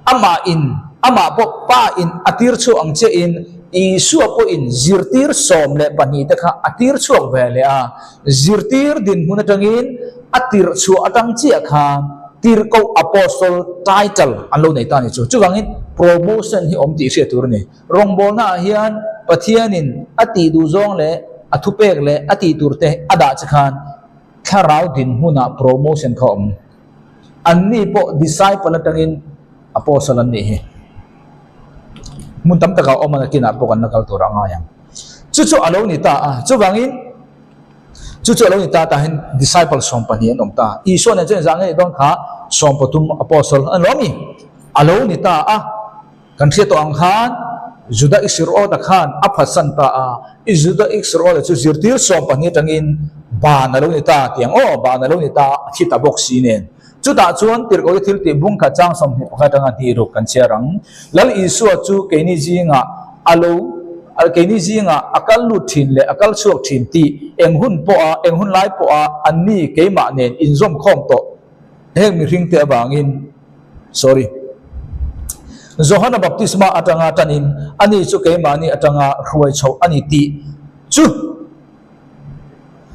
amah in, amah pawh Pa in a tir chhuak ang chiahin Isua pawhin zirtir 12 te kha a tir chhuak ve leh a. Zirtir dinhmun atangin a tirh chhuah atang chiah khan tirhkoh apostle title an lo nei ta a ni chu. Chuvangin promotion hi awm tih hriat tur a ni. Rawngbawlnaah hian Pathianin a tih duh zawng leh a thupek leh a tih tur te a dah che khan thlarau dinhmunah promotion kha awm. Anni pawh disciple atangin apostle an nih hi. Hmun tam takah awm a nakinah pawh kan la kal tur a ngai ang. Chu chu a lo ni ta a, chuvangin chu chu a lo ni ta tah hian disciple 12 an awm ta. Isua nen chuan inzah ngei dawn kha 13 apostle an lo a mi. A lo ni ta a. Kan hriat tawh ang khan Juda Isriota khan a phatsan ta a, i Juda Isriota chu zirtir 12 atangin ban a lo ni ta tih ang aw, ban a lo ni ta a thi ta bawk si nen. Chutah chuan tirhkohte thil tih bung khat chang 21 atanga hnih ruk kan chhiar ang. Lal Isua chu keini zingah a lo keini zingah a kal lut thin leh a kal chhuak thin tih eng hun pawha eng hun lai pawha anni keimah nen inzawm khawm tawh heng mihringte avangin Sorry. Johana baptisma atanga tanin ani chu keimahni atanga hruai chhoh ani tih chu.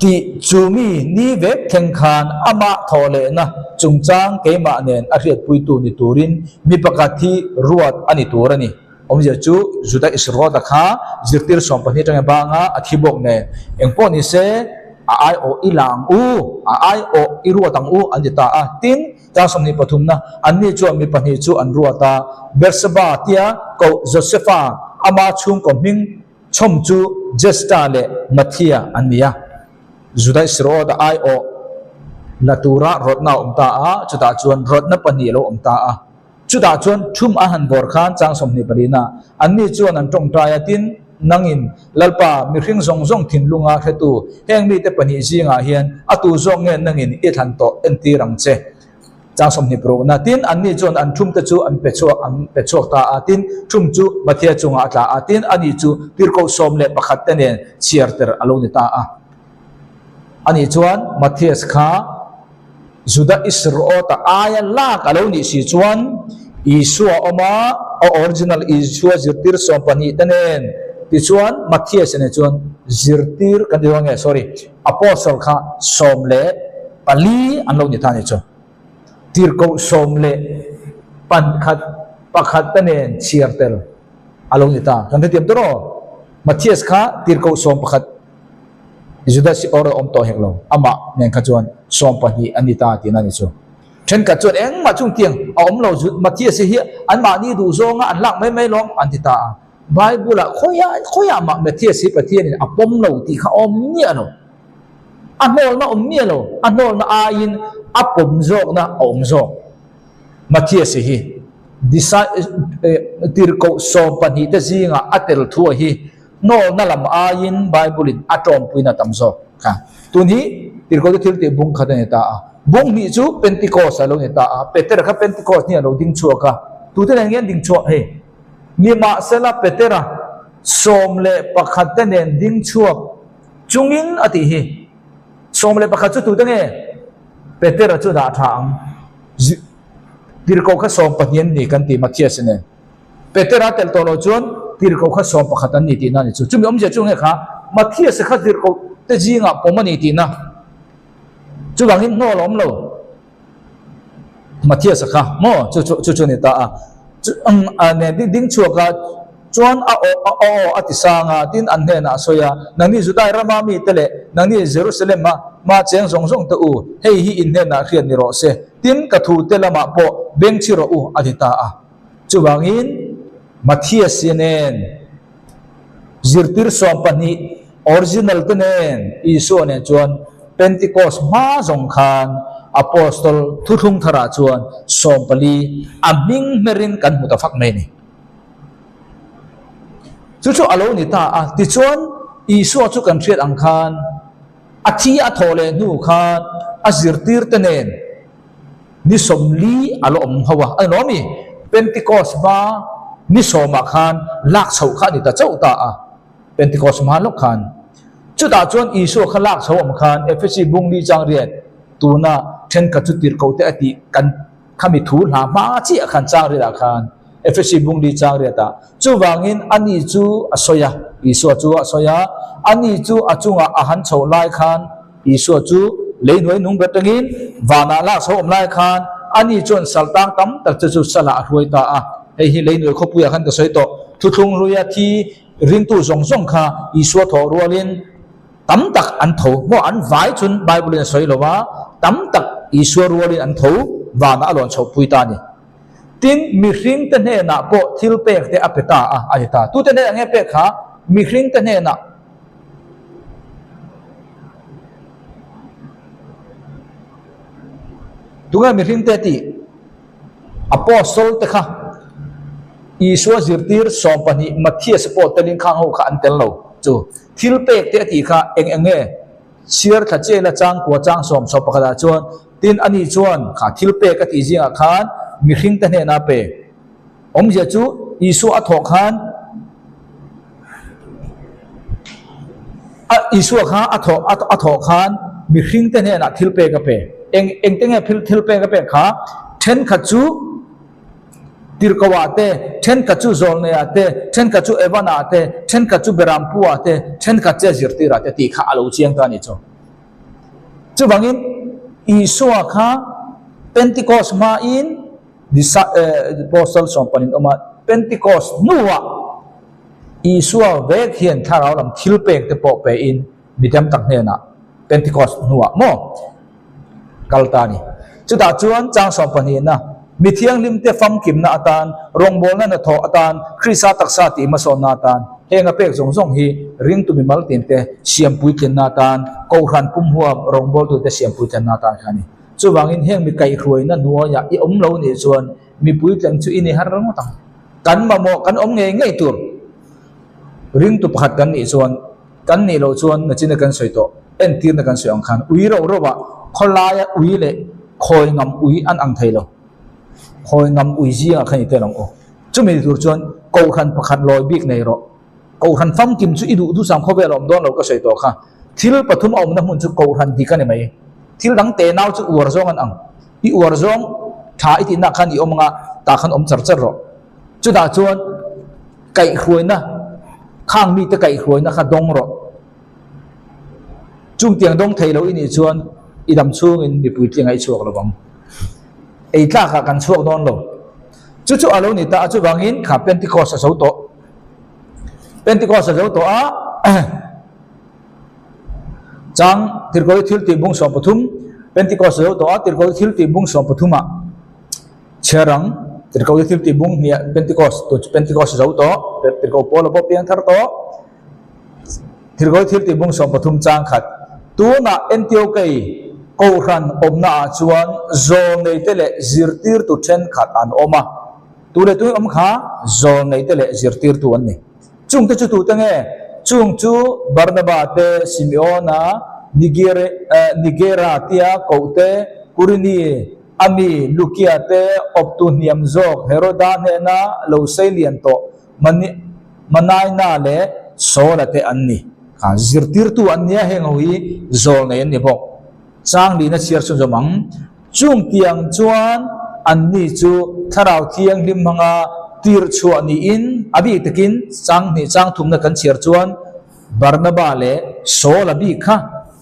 Tih chu mi ni vek thleng khan amah thawh lehna chungchang keimah nen a hriatpuitu ni turin mi pakhat hi ruat a ni tur a ni. Awmzia chu Juda Isrota kha zirtir 12 atanga banga a thi bawk nen engpawh ni se a aiawh i la ang u, a aiawh i ruat ang u an ti ta a. Tin, tang 23 na anni chuan mi pahnih chu an ruat a, Bersaba tia koh Josefa ama chhungkaw hming Chhawm chu Jesta leh Matthia an ni a. Juda Isriota aiawh la tura rawtna a awm ta a, chutah chuan rawtna pahnih a lo awm ta a. Chutah chuan thum a han bawr khan chang 20 palina anni chuan an tawngtai a, tin, Nangin, Lalpa, mihring zawng zawng thinlunga hretu heng mite pahnih zingah hian a tu zawk nge nangin i thlan tawh entir ang che. Chang 20 parukna, Tin, anni chuan an thumte chu an pe chhuak an pe chhuak ta a, tin, thum chu Mathia chungah a tla a, tin, ani chu tirhkoh 11 te nen chhiar ter a lo ni ta a. Ani chuan Mathias kha Juda Isriota aia lak a lo nih si chuan Isua awm a, a original Isua zirtir 12 te nen tichuan Mathias nen chuan zirtir kan ti dawn nge, sorry, Apostle kha 14 an lo ni ta a ni chu. Tirhkoh sawm leh pankhat pakhat te nen chhiar tel a lo ni ta. Kan hrethiam tawh rawh. Mathias kha tirhkoh 11 Judas hi awr a awm tawh hek lo. Amah nen kha chuan 12 an ni ta tihna a ni chu. Thenkhat chuan engmah chungtiang a awm lo. Mathias hi anmahni duh zawnga an lak mai mai lawm an ti ta a. Bible ah khawiah khawiah mah Mathias hi Pathianin a pawm lo tih kha awm miah lo. A hnawlna awm miah lo. A hnawlna aiin a pawm zawkna a awm zawk. Mathias hi tirhkoh 12 te zingah a tel thu a hi hnawlna lam aiin Bible in a tawmpuina tam zawk kha. Tun hi tirhkoh te thil tih bung khat a ni ta a. Bung hnih chu Pentecost a lo ni ta a. Petera kha Pentecost ni a lo ding chhuak a. Tute nen nge an ding chhuak hei? Nimahsela Petera 11 te nen ding chhuak chungin a tih hi. 11 chu tute nge? Petera chu dah tha ang. Tirhkoh kha 12 an ni kan ti Mathias nen. Petera tel tawh loh chuan tirhkoh kha 11 an ni tihna a ni chu. Chumi awmzia chu nge kha Mathias kha tirhkoh te zingah pawm a ni tihna. Chuvangin hnawl a awm lo. Mathias kha maw chu chu chu chu ni ta a. Chu a nen ding ding chhuak a chuan a aw a aw a ti sang a tin an hnenah a sawi a, Nangni Judai rama mite leh nangni Jerusalem a ma cheng zawng zawng te u, hei hi in hnenah hriat ni rawh se, tin ka thu te lamah pawh beng chhi rawh u a ti ta a. Chuvangin Mathias nen zirtir 12 original te nen Isua nen chuan Pentecost hma zawng khan Apostol thuthlung tharah chuan 14 a hming hmerin kan hmu ta fak mai a ni. Chu chu a lo ni ta a, tichuan Isua chu kan hriat ang khan a thi a thawh leh hnu khan a zirtir te nen ni 40 a la awm ho a, a ni lo ami? Pentecost hma ni sawmah khan lak chhoh kha a ni ta chauh ta a. Pentecost hma lawk khan. Chutah chuan Isua kha lak chho awm khan Efesi bung li chang riat tuna thenkhat chu tirhkoh te a tih kan khami thu hla hma chiah khan chang riatah khan Efesi bung li chang riatah chuvangin ani chu a sawi a, Isua chu a sawi a, ani chu a chungah a han chhoh lai khan Isua chu lei hnuai nung ber tangin vanah lak chho awm lai khan ani chuan saltang tam tak che chu salah a hruai ta a. Hei hi lei hnuai khawpuiah khan ka sawi tawh. Thuthlung hluia thi ringtu zawng zawng kha Isua thawh rualin tam tak an tho. Maw an vai chun Bible in a sawi lo a, tam tak Isua rualin an tho vanah a lawn chhohpui ta a ni. Tin, mihring te hnenah pawh thil pek te a pe ta a, a ti ta. Tute hnenah nge pek kha? Mihring te hnenah. Tunge mihring te tih? Apostle te kha Isua zirtir 12 Mathias pawh telin khang ho kha an tel lo chu. Thil pek te a tih kha eng eng nge? Chhiar thla chela chang kua chang sawm sawm pakhatah chuan tin ani chuan kha thil pek a tih zingah khan mihring te hnenah a pe. Awmzia chu Isua a thawh khan a Isua kha a thawh a thawh khan mihring te hnenah thil pek a pe. Eng eng te nge thil pek a pek kha? Thenkhat chu tirhkoh ah te, thenkhat chu zawlnei ah te, thenkhat chu Evan ah te, thenkhat chu Berampu ah te, thenkhat che zirtir ah te tih kha a lo chiang ta a ni chu. Chuvangin Isua kha Pentecost hmain Apostle sawmpanin awm a, Pentecost hnuah Isua vek hian thlarau lam thil pek te pawh pein mi tam tak hnenah Pentecost hnuah maw kal ta a ni. Chutah chuan chang sawmpahnihna, mi thianghlimte famkimna atan, rawngbawlna hnathawh atan, Krista taksa tih hmasawnna atan, heng a pek zawng zawng hi ringtu mimal tinte siam puitlinna atan, Kohhran pumhuap rawngbawltute siam puitlinna atan kha a ni. Chuvangin heng mi kaihhruaina hnuaiah i awm lo nih chuan mi puitling chu i ni har ngawt ang. Kan mamawh kan awm ngei ngei tur ringtu pakhat kan nih chuan kan nih loh chuan nachina kan sawi tawh entirna kan sawi ang khan ui rauh rauh ah khawlaia ui leh khawi ngam ui an ang thei lo. Khawi ngam ui zingah khan i tel ang u. Chumi tur chuan kohhran pakhat lawi bik nei rawh. Kohhran famkim chu i duh duhsam khawvel a awm dawn lo ka sawi tawh kha. Thil pathum a awmna hmun chu kohhran dik a ni mai. Thil dang te nau chu uar zawng an ang. I uar zawng tha i tihna khan i awm anga tah khan awm char char rawh. Chutah chuan kaihhruaina khang mite kaihhruaina kha dawng rawh. Chung tiang dawng thei lo i nih chuan i dam chhungin mipui tling a i chhuak lo vang. Ei tlakah kan chhuak dawn lo. Chu chu a lo ni ta a, chuvangin kha Pentecost a zo tawh. Pentecost a zo tawh a, chang Tirhkoh thil tih bung 13, Pentecost a zo tawh a, Tirhkoh thil tih bung 13 ah chhiar ang, Tirhkoh thil tih bung hniah Pentecost, tun chu Pentecost a zo tawh, Tirhkoh Paula pawh piang thar tawh, Tirhkoh thil tih bung 13 chang khat, tunah Antiokei Kohhran awmna ah chuan zawlneite leh zirtirtu thenkhat an awm a. Tu leh tui awm kha zawlneite leh zirtirtu an ni. Chungte chu tute nge? Chung chu Barnaba te, Simeona, Nigera tia koh te, Kurini, Ami, Lukia te, awptu hniam zawk Heroda hnena lo sei lian tawh Manaina leh Saula te an ni. Kha zirtirtu an nia, heng ho hi zawlnei an ni bawk. Changlina chhiar chhunzawm ang. Chung tiang chuan anni chu Thlarau Thianghlim hmanga tir chhuah niin a bik takin chang hnih chang thumna kan chhiar chuan Barnaba leh Saul-a bik kha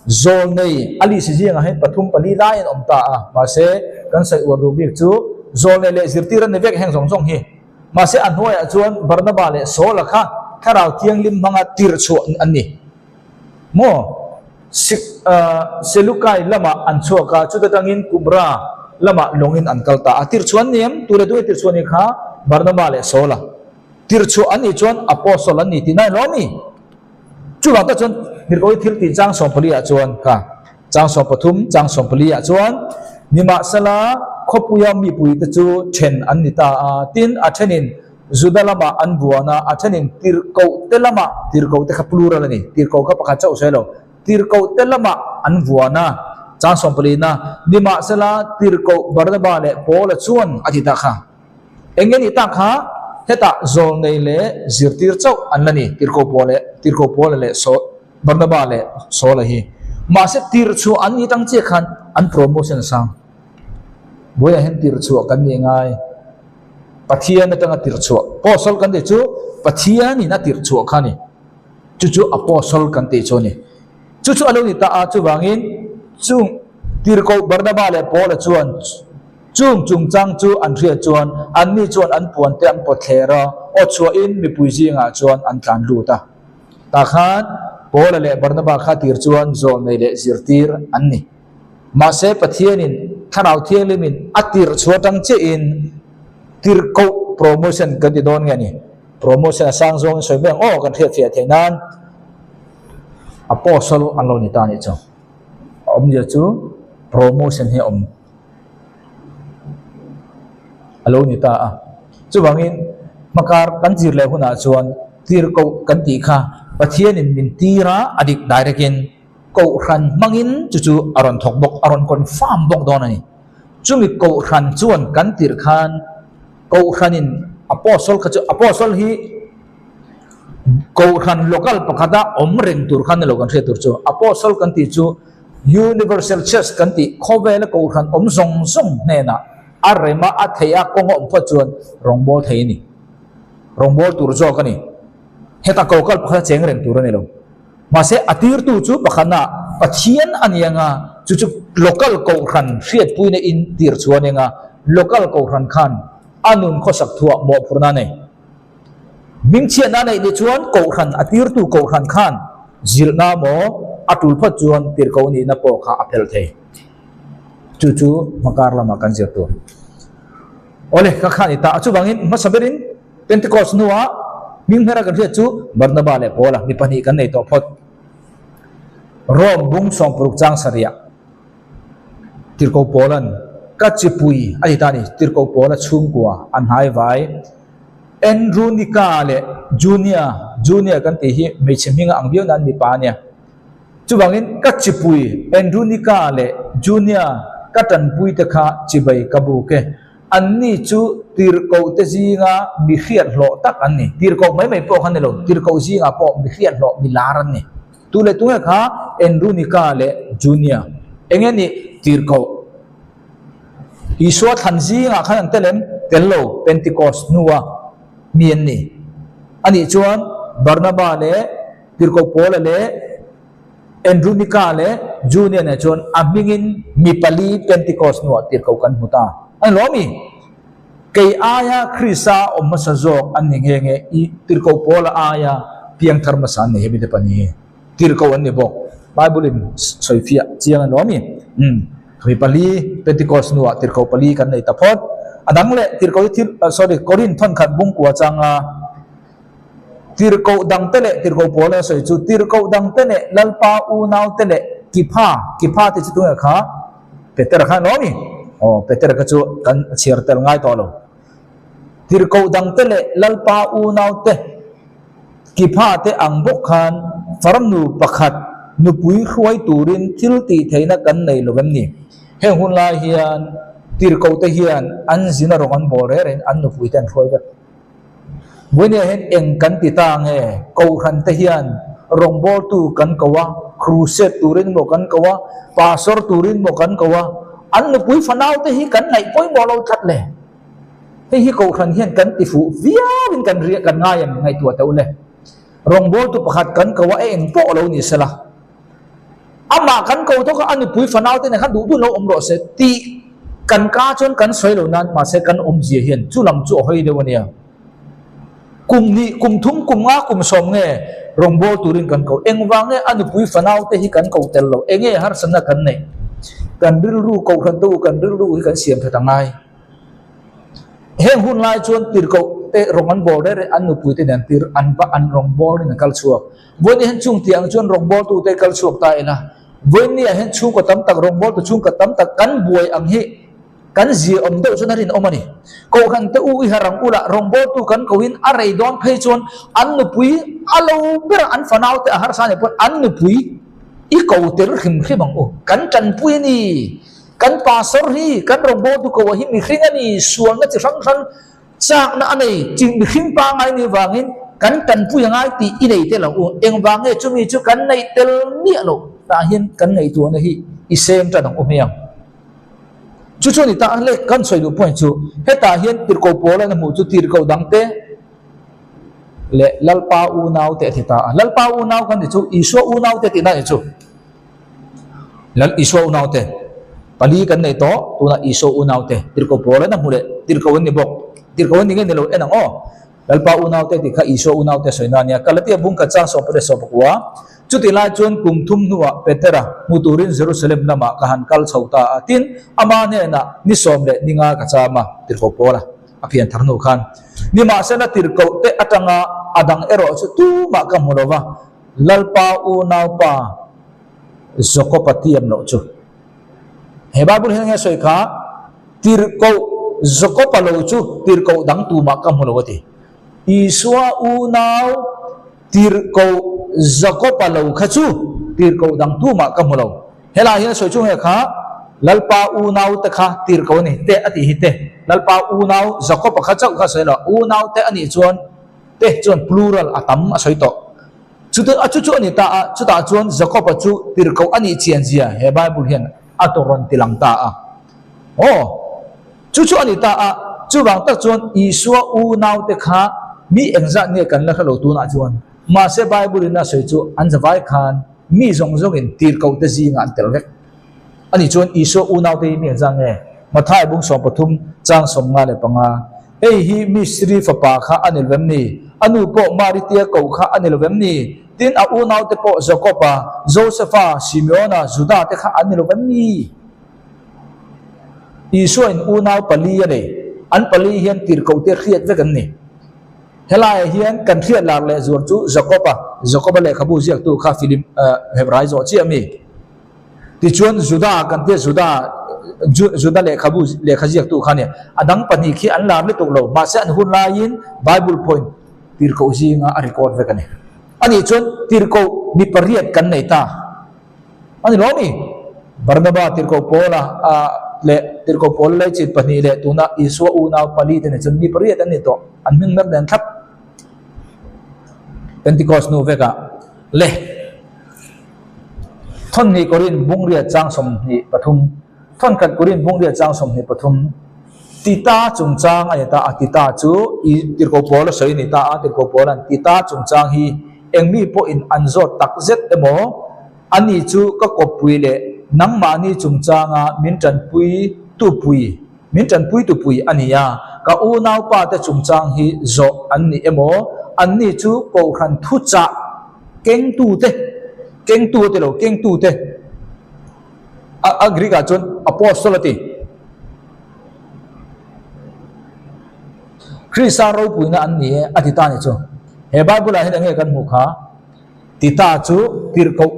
zawlnei a lisi zingah hian pathum pali lai an awm ta a. Mahse, kan sawi uar duh bik chu zawlnei leh zirtir an ni vek heng zawng zawng hi. Mahse, a hnuaiah chuan Barnaba leh Saul-a kha Thlarau Thianghlim hmanga tir chhuah an ni. Maw? Selukai lamah an chhuak a, chuta tangin Kubra lamah lawngin an kal ta a. Tirchhuah an ni em? Tu leh tu nge tirchhuah ni kha? Barnaba leh Saula. Tirchhuah an nih chuan Apostle an ni tih na hlawm i. Chuvang tak chuan Mirkawi thil tih chang 14 ah chuan kha chang 13 chang 14 ah chuan Nimahsela khawpuia mipuite chu then an ni ta a, tin a thenin Juda lamah an buan a, a thenin tirhkoh te lamah, tirhkoh te kha plural a ni, tirhkoh kha pakhat chauh sawi lo, tirhkoh te lamah an vuan a, chang sawmpalina, nimahsela tirhkoh Barnaba leh Paula chuan a ti tak kha. Eng nge nih tak kha? Hetah zawlnei leh zirtir chauh an la ni, tirhkoh Paul leh tirhkoh Paula leh Saul, Barnaba leh Saula hi. Mahse tirhchhuah an nih tang chiah khan an promotion a sang. Buaiah hian tirhchhuah kan nih ngai. Pathian atanga tirhchhuah, Apostle kan tih chu Pathianin a tirhchhuah kha a ni. Chu chu Apostle kan tih chu a ni. Chu chu a lo ni ta a, chuvangin chung tirhkoh Barnaba leh Paula chuan chung chungchang chu an hriat chuan anni chuan an puante an pawt thler a, aw chhuahin mipui zingah chuan an tlan lut a. Tah khan Paula leh Barnaba kha tir chuan zawlnei leh zirtir an ni. Mahse, Pathianin Thlarau Thianghlimin a tirh chhuah atang chiahin tirhkoh promotion kan ti dawn nge a ni. Promotion a sang zawngin sawi mai ang aw kan hriatfiah theih nan Apostle an lo ni ta a nih chu. A awmzia chu promotion hi a awm a lo ni ta a. Chuvangin hmakar kan zir leh hunah chuan tirhkoh kan tih kha Pathianin min tir a, a dik direct in Kohhran hmangin chu chu a rawn thawk bawk, a rawn confirm bawk dawn a ni. Chumi Kohhran chuan kan tirh khan Kohhranin Apostle kha chu, Apostle hi Kohhran local pakhata awm reng tur khan ni lo kan hriat tur chu. Apostle kan tih chu Universal Church kan tih khawvela Kohhran awm zawng zawng hnenah a rem a, a theih a, kawng a awm phawt chuan rawngbâwl thei a ni. Rawngbâwl tur zawk a ni. Heta kokal pakhata cheng reng tur a ni lo. Mahse, a tirtu chu pakhatna Pathian a ni anga. Chu chu local kohhran hriatpuina in tir chuan eng a, local kohhran khan a nun khawsak thuah mawhphurhna a nei. Hmingchhiatna a neih ni chuan kohhran a tirtu kohhran khan zilhna maw a tul phawt chuan tirhkoh nihna pawh kha a phelh thei. Chu chu hmakar lamah kan zir tur. Awle, ka kha ni ta a. Chuvangin hmasa berin Pentecost hnuah hming hmera kan hriat chu Barnaba leh Paula mi pahnih kan nei tawh phawt. Rome bung sawmpuruk chang sarih Tirhkoh Paula'n ka chipui a ti ta a ni. Tirhkoh Paula chhungkua a hnai vai Andronika leh Junia, Junia kan tih hi hmeichhe hminga ang viau nan mipa a nia. Chuvangin ka chipui Andronika leh Junia ka tanpuite kha chibai ka buk e. Anni chu tirhkoh te zinga mi hriat hlawh tak an ni. Tirhkoh mai mai pawh kha ni lo, tirhkoh zingah pawh mi hriat hlawh mi lar an ni. Tu leh tunge kha Andronika leh Junia. Enge nih tirhkoh? Isua thlan zingah khan an tel em? Tel lo, Pentecost hnua mi an ni. Anih chuan Barnaba leh Tirhkoh Paula leh Andronika leh Junia nen chuan a hmingin mi pali Pentecost hnuah tirhkoh kan hmu ta. A ni lawmi? Kei aia Krista awm hmasa zawk an ni nghe nghe i tirhkoh Paula aia piangthar hmasa an ni hemi te pahnih hi tirhkoh an ni bawk. Bible in sawifiah chiang a ni lawmi? Umm mi pali Pentecost hnuah tirhkoh pali kan nei ta phawt. A dang leh tirhkoh hi thil sorry Korinth thawnkhat bungkua changa Tirhkoh dangte leh tirhkoh pawl a sawi chu tirhkoh dangte leh Lalpa unaute leh Kipha, Kipha tih chu tunge kha? Petera kha emaw a ni? Aw, Petera kha chu kan chhiar tel ngai tawh lo. Tirhkoh dangte leh Lalpa unaute Kipha te ang bawk khan farnu pakhat nupui hruai turin thil tih theihna kan nei lo em ni? Heng hun lai hian tirhkohte hian an zina rawng an bawl reng rengin an nupuite an hruai vek. Vawinia hian eng kan ti ta nge? Kohhran te hian rawngbawltu kan ko a, crusade turin maw kan ko a, pastor turin maw kan ko a, an nupui fanau te hi kan ngaih pawimawh lo tlat le. Hei hi kohhran hian kan ti fuh viauin kan riah kan ngai em ngaihtuah teh u le. Rawngbawltu pakhat kan ko a, eng pawh lo ni sela. Amah kan ko thawk a, a nupui fanau te nen khan duh duh lo awm rawh se tih kan ka chuan kan sawi lo nan mahse kan awmzia hian chu lam chu a hawi deuh a nia. Kum hnih, kum thum, kum nga, kum sawm nge rawngbâwl turin kan ko. Engvang nge a nupui fanau te hi kan ko tel lo? Enge harsatna kan neih? Kan rilru kohhran te u kan rilru hi kan siam that a ngai. Heng hun lai chuan tirhkoh te rawng an bawl reng reng an nupui te nen tir an va an rawng bawl in an kal chhuak. Vawiin hian chung tih ang chuan rawng bawl tu te kal chhuak ta ila. Vawiin ni ah hian chhungkaw tam tak rawng bawl tu chhungkaw tam tak kan buai ang hi kan zir awm deuh chuan a rinawm a ni. Kohhran te u i harang ula rawng bawl tu kan ko in a rei dawn phei chuan an nupui a lo ber a an fanau te a harsa nih pawn an nupui i ko tel hrim hrim ang u. Kan tanpui a ni. Kan pastor hi kan rawngbawltu ko ah hi mihring a ni, sualna chi hrang hrang chakna a nei, chi mihring pangngai nih vangin kan tanpui a ngai tih i nei tel ang u. Engvang nge chumi chu kan neih tel miah loh tah hian kan ngaihtuahna hi i seng tan ang u hmiang. Chu chu a ni ta a, le kan sawi duh point chu hetah hian tirhkoh pawl an hmuh chu tirhkoh dangte leh Lalpa unaute a ti ta a. Lalpa unau kan ti chu Isua unaute tihna a ni chu. Lal Isua unaute pali kan nei tawh, tunah Isua unaute tirhkoh pawl an a hmu leh tirhkoh an ni bawk. Tirhkoh an ni nge ni lo en ang aw. Lalpa unaute tih kha Isua unaute sawi na a nia. Galatia bung khat chang sawm pariat sawm pakua. Chutih lai chuan kum thum hnuah Petera hmu turin Jerusalem lamah ka han kal chho ta a, tin, ama hnenah ni sawm leh ni nga ka cham a, tirhkoh pawl a a pian thar hnu khan. Nimahsela tirhkoh te atanga a dang erawh chu tumah ka hmu lo va, Lalpa unaupa Jakob-a tiam loh chu. He Bible hian nge sawi kha, Tirhkoh Jakob-a lo chu tirhkoh dang tumah ka hmu lo a ti. Isua unau tirhkoh Jakob-a lo kha chu tirhkoh dang tumah ka hmu lo. Helai hian sawi chu nge kha, Lalpa unau te kha tirhkoh a ni te a tih hi te. Lalpa unau Jakob-a kha chauh kha sawi lo, unau te a nih chuan te chuan plural a tam a sawi tawh. Chute a chu chu a ni ta a, chutah chuan Jakob-a chu tirhkoh a nih chian zia he Bible hian a tawh rawn ti lang ta a. Aw, chu chu a ni ta a, chuvang tak chuan Isua unaute kha mi engzat nge kan la hre lo tunah chuan. Mahse Bible in a sawi chu an zavai khan mi zawng zawngin tirhkohte zingah an tel vek. Ani chuan Isua unaute hi mi an zang nge? Mathai bung 13 chang 55. Hei hi mistiri fapa kha a ni lo vem ni? A nu pawh Mari tia koh kha a ni lo vem ni? Tin, a unaute pawh Jakoba, Josefa, Simeona, Juda te kha an ni lo vem ni? Isua in unau pali a nei. An pali hian tirhkohte hriat vek an ni. Helaiah hian kan hriat lar leh zuar chu Jakoba, Jakoba lehkhabu ziaktu kha Philip, Hebrai zawh chiah mi? Tichuan Juda kan tia Juda, Juda lehkhabu lehkha ziaktu kha a ni. A dang pahnih khi an lar lutuk lo. Mahse an hun laiin Bible point tirhkoh zinga a record vek a ni. Anih chuan tirhkoh mi pariat kan nei ta. A ni lo mi? Barnaba tirhkoh Paula a leh tirhkoh Paula lei chin pahnih leh tuna Isua unau pali te nen chuan mi pariat an ni tawh. An hming ber nen thlap. Pentecost hnu vekah le Thawnhnih Korin bungriat chang 23 Thawnkhat Korin bungriat chang 23 Tita chungchang a ni ta a, Tita chu i tirhkoh pawl a sawi a ni ta a, tirhkoh pawl an Tita chungchang hi eng mi pawhin an zawt tak zet emaw ani chu ka kawppui leh nangmahni chungchanga min tanpui tupui min tanpui tupui a ni a, ka unaupa te chungchang hi zawh an ni emaw anni chu kohhran thuchah kengtute kengtu a ti lo kengtute a a Greek ah chuan apostle a ti. Krista ropuina an ni e a ti ta ni chu. He Bible ah hian enge kan hmuh kha? Tita chu tirhkoh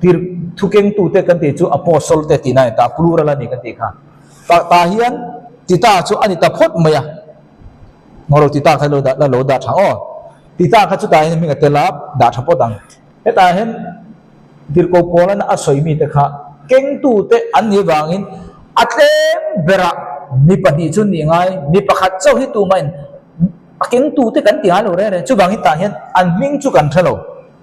tir thukengtute kan tih chu apostle te tihna a ni ta, plural a ni kan tih kha. Ta ta hian Tita chu a ni ta phawt mai a. Ngawro Tita kha lo dah la lo dah tha aw. Tita kha chutah hian hming a tel a, dah tha phawt ang. Hetah hian Tirhkoh Paula'n a sawi mite kha kengtute an nih vangin a tlem berah mi pahnih chu nih ngai, mi pakhat chauh hi tumahin a kengtute kan ti ngai lo reng reng. Chuvangin tah hian an hming chu kan hre lo,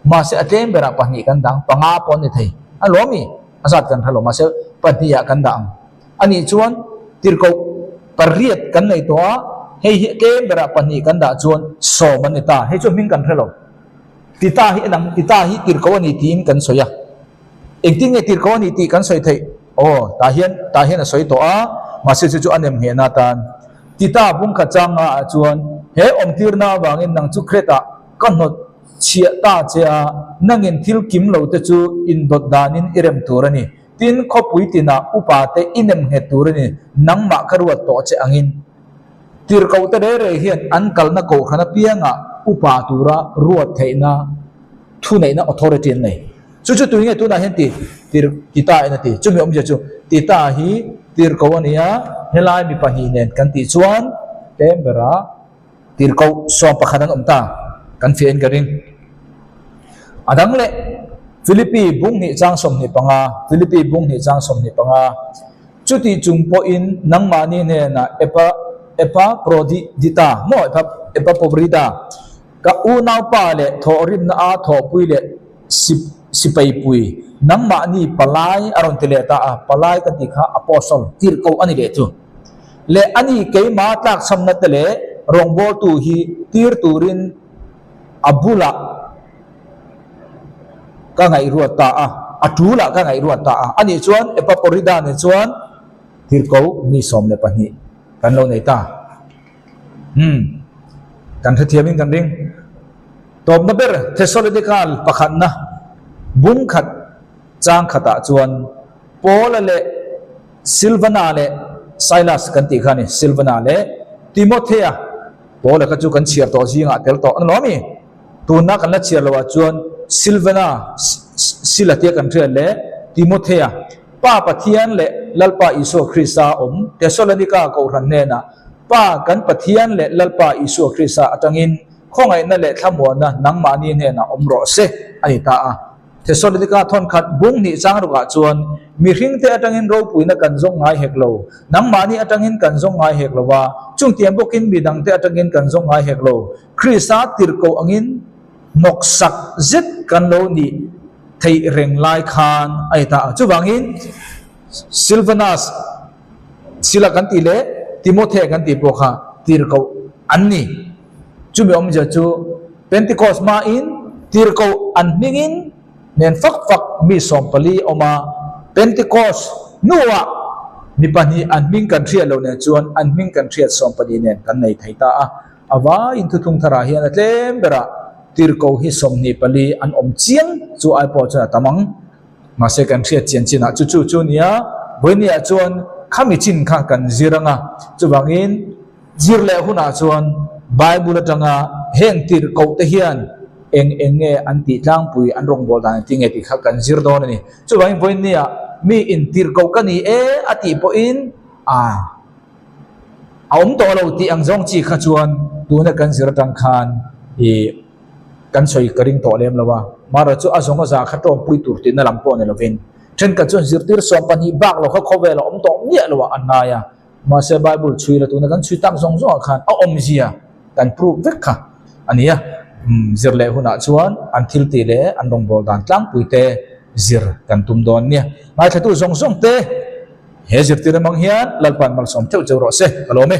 mahse a tlem berah pahnih kan dang, panga pawh an ni thei. A lawm i, a zat kan hre lo, mahse pahnihah kan dah ang. A nih chuan tirhkoh pariat kan nei tawh a, hei hi a tlem berah pahnih kan dah chuan sawm an ni ta. Hei chu hming kan hre lo. Tita hi a dang, Tita hi tirhkoh a ni tiin kan sawi a. Engtin nge tirhkoh a ni tih kan sawi theih? Aw, tah hian, tah hian a sawi tawh a, mahse chu chu a nem nghehna atan. Tita bungkhat changa ah chuan, He awmtirna avangin nang chu Kretah ka hnawt chhiah ta che a, nangin thil kim lo te chu indawt danin i rem tur a ni. Tin, khawpui tinah upa te i nem nghet tur a ni, nangmah ka ruat tawh che angin. Tirhkohte rei rei hian an kalna kohhran apiangah upa tura ruat theihna thuneihna authority an nei. Chu chu tui nge tunah hian ti tir Tita in a ti. Chumi awmzia chu Tita hi tirhkoh a ni a, helai mi pahnih nen kan tih chuan tlem bera tirhkoh 11 an awm ta kan fiahin ka ring. A dang leh Philippi bung hnih chang 25, Philippi bung hnih chang 25. Chuti chung pawhin nangmahni hnenah Epa, Epaprodita, maw Epa, Epapobrida, ka unaupa leh thawhrimna a thawhpui leh si, sipaipui, nangmahni palai a rawn ti leh ta a, palai ka tih kha apostle, tirhkoh a ni leh chu. Leh ani keima tlakchhamna te leh rawngbawltu hi tir turin a bulah ka ngaihruat ta a, a tulah ka ngaihruat ta a. Anih chuan Epaporida nen chuan tirhkoh mi 12 kan lo nei ta. Umm, kan hrethiamin kan ring. Tawpna ber Thesalonika pakhatna bung khat chang khatah chuan Paula leh Silvana leh Silas kan tih kha a ni, Silvana leh Timothea, Paula kha chu kan chhiar tawh zingah tel tawh a ni lo ami? Tunna kan la chhiar loh ah chuan Silvana, Sila tia kan hriat leh Timothea, Pa Pathian leh Lalpa Isua Krista awm Tesalonika Kohhran hnenah, Pa kan Pathian leh Lalpa Isua Krista atangin khawngaihna leh thlamuanna nangmahni hnenah awm rawh se, a ni ta a. Thesalonika thawnkhat bung hnih chang rukah chuan, Mihringte atangin ropuina kan zawng ngai hek lo, nangmahni atangin kan zawng ngai hek lo a, chungtiang bawkin midangte atangin kan zawng ngai hek lo. Krista tirhkoh angin hnawksak zet kan lo nih theih reng lai khan a ni ta a. Chuvangin Silvanus, Sila kan tih leh Timothea kan tih pawh kha tirhkoh an ni. Chumi awmzia chu Pentecost hmain tirhkoh an hmingin nen fak fak mi 14 awm a, Pentecost. Hnuah mi pahnih an hming kan hriat loh nen chuan an hming kan hriat 12 nen kan nei thei ta a. A vaiin thuthlung tharah hian a tlem berah tirhkoh hi 24 an awm chiang chu ai pawh chuan a tam ang. Mahse kan hriat chian chinah chu chu chu nia, vawinia chuan khami chin kha kan zir ang a, chuvangin zir leh hunah chuan Bible atanga heng tirhkoh te hian eng eng nge an tih tlangpui, an rawngbâwl dan engtin nge tih kha kan zir dawn a ni. Chuvangin vawinia mi intirhkoh ka ni e a tih pawhin a a awm tawh lo tih ang zawng chi kha chuan tuna kan zir atang khan ih kan sawi ka ring tawh lem lo a, Mara chu a zawng a za kha tawngpui tur tihna lam pawh ni lovin thenkhat chuan zirtir 12 bak lo kha khawvel a awm tawh miah lo a an ngai a, mahse Bible chhui la tuna kan chhui tak zawng zawngah khan a awmzia kan prove vek kha a ni a, zir leh hunah chuan an thil tih leh an rawngbâwl dan tlangpui te zir kan tum dawn nia. Ngaithlatu zawng zawng te he zirtir amang hian Lalpa'n malsawm theuh cheu rawh se ka lawm e.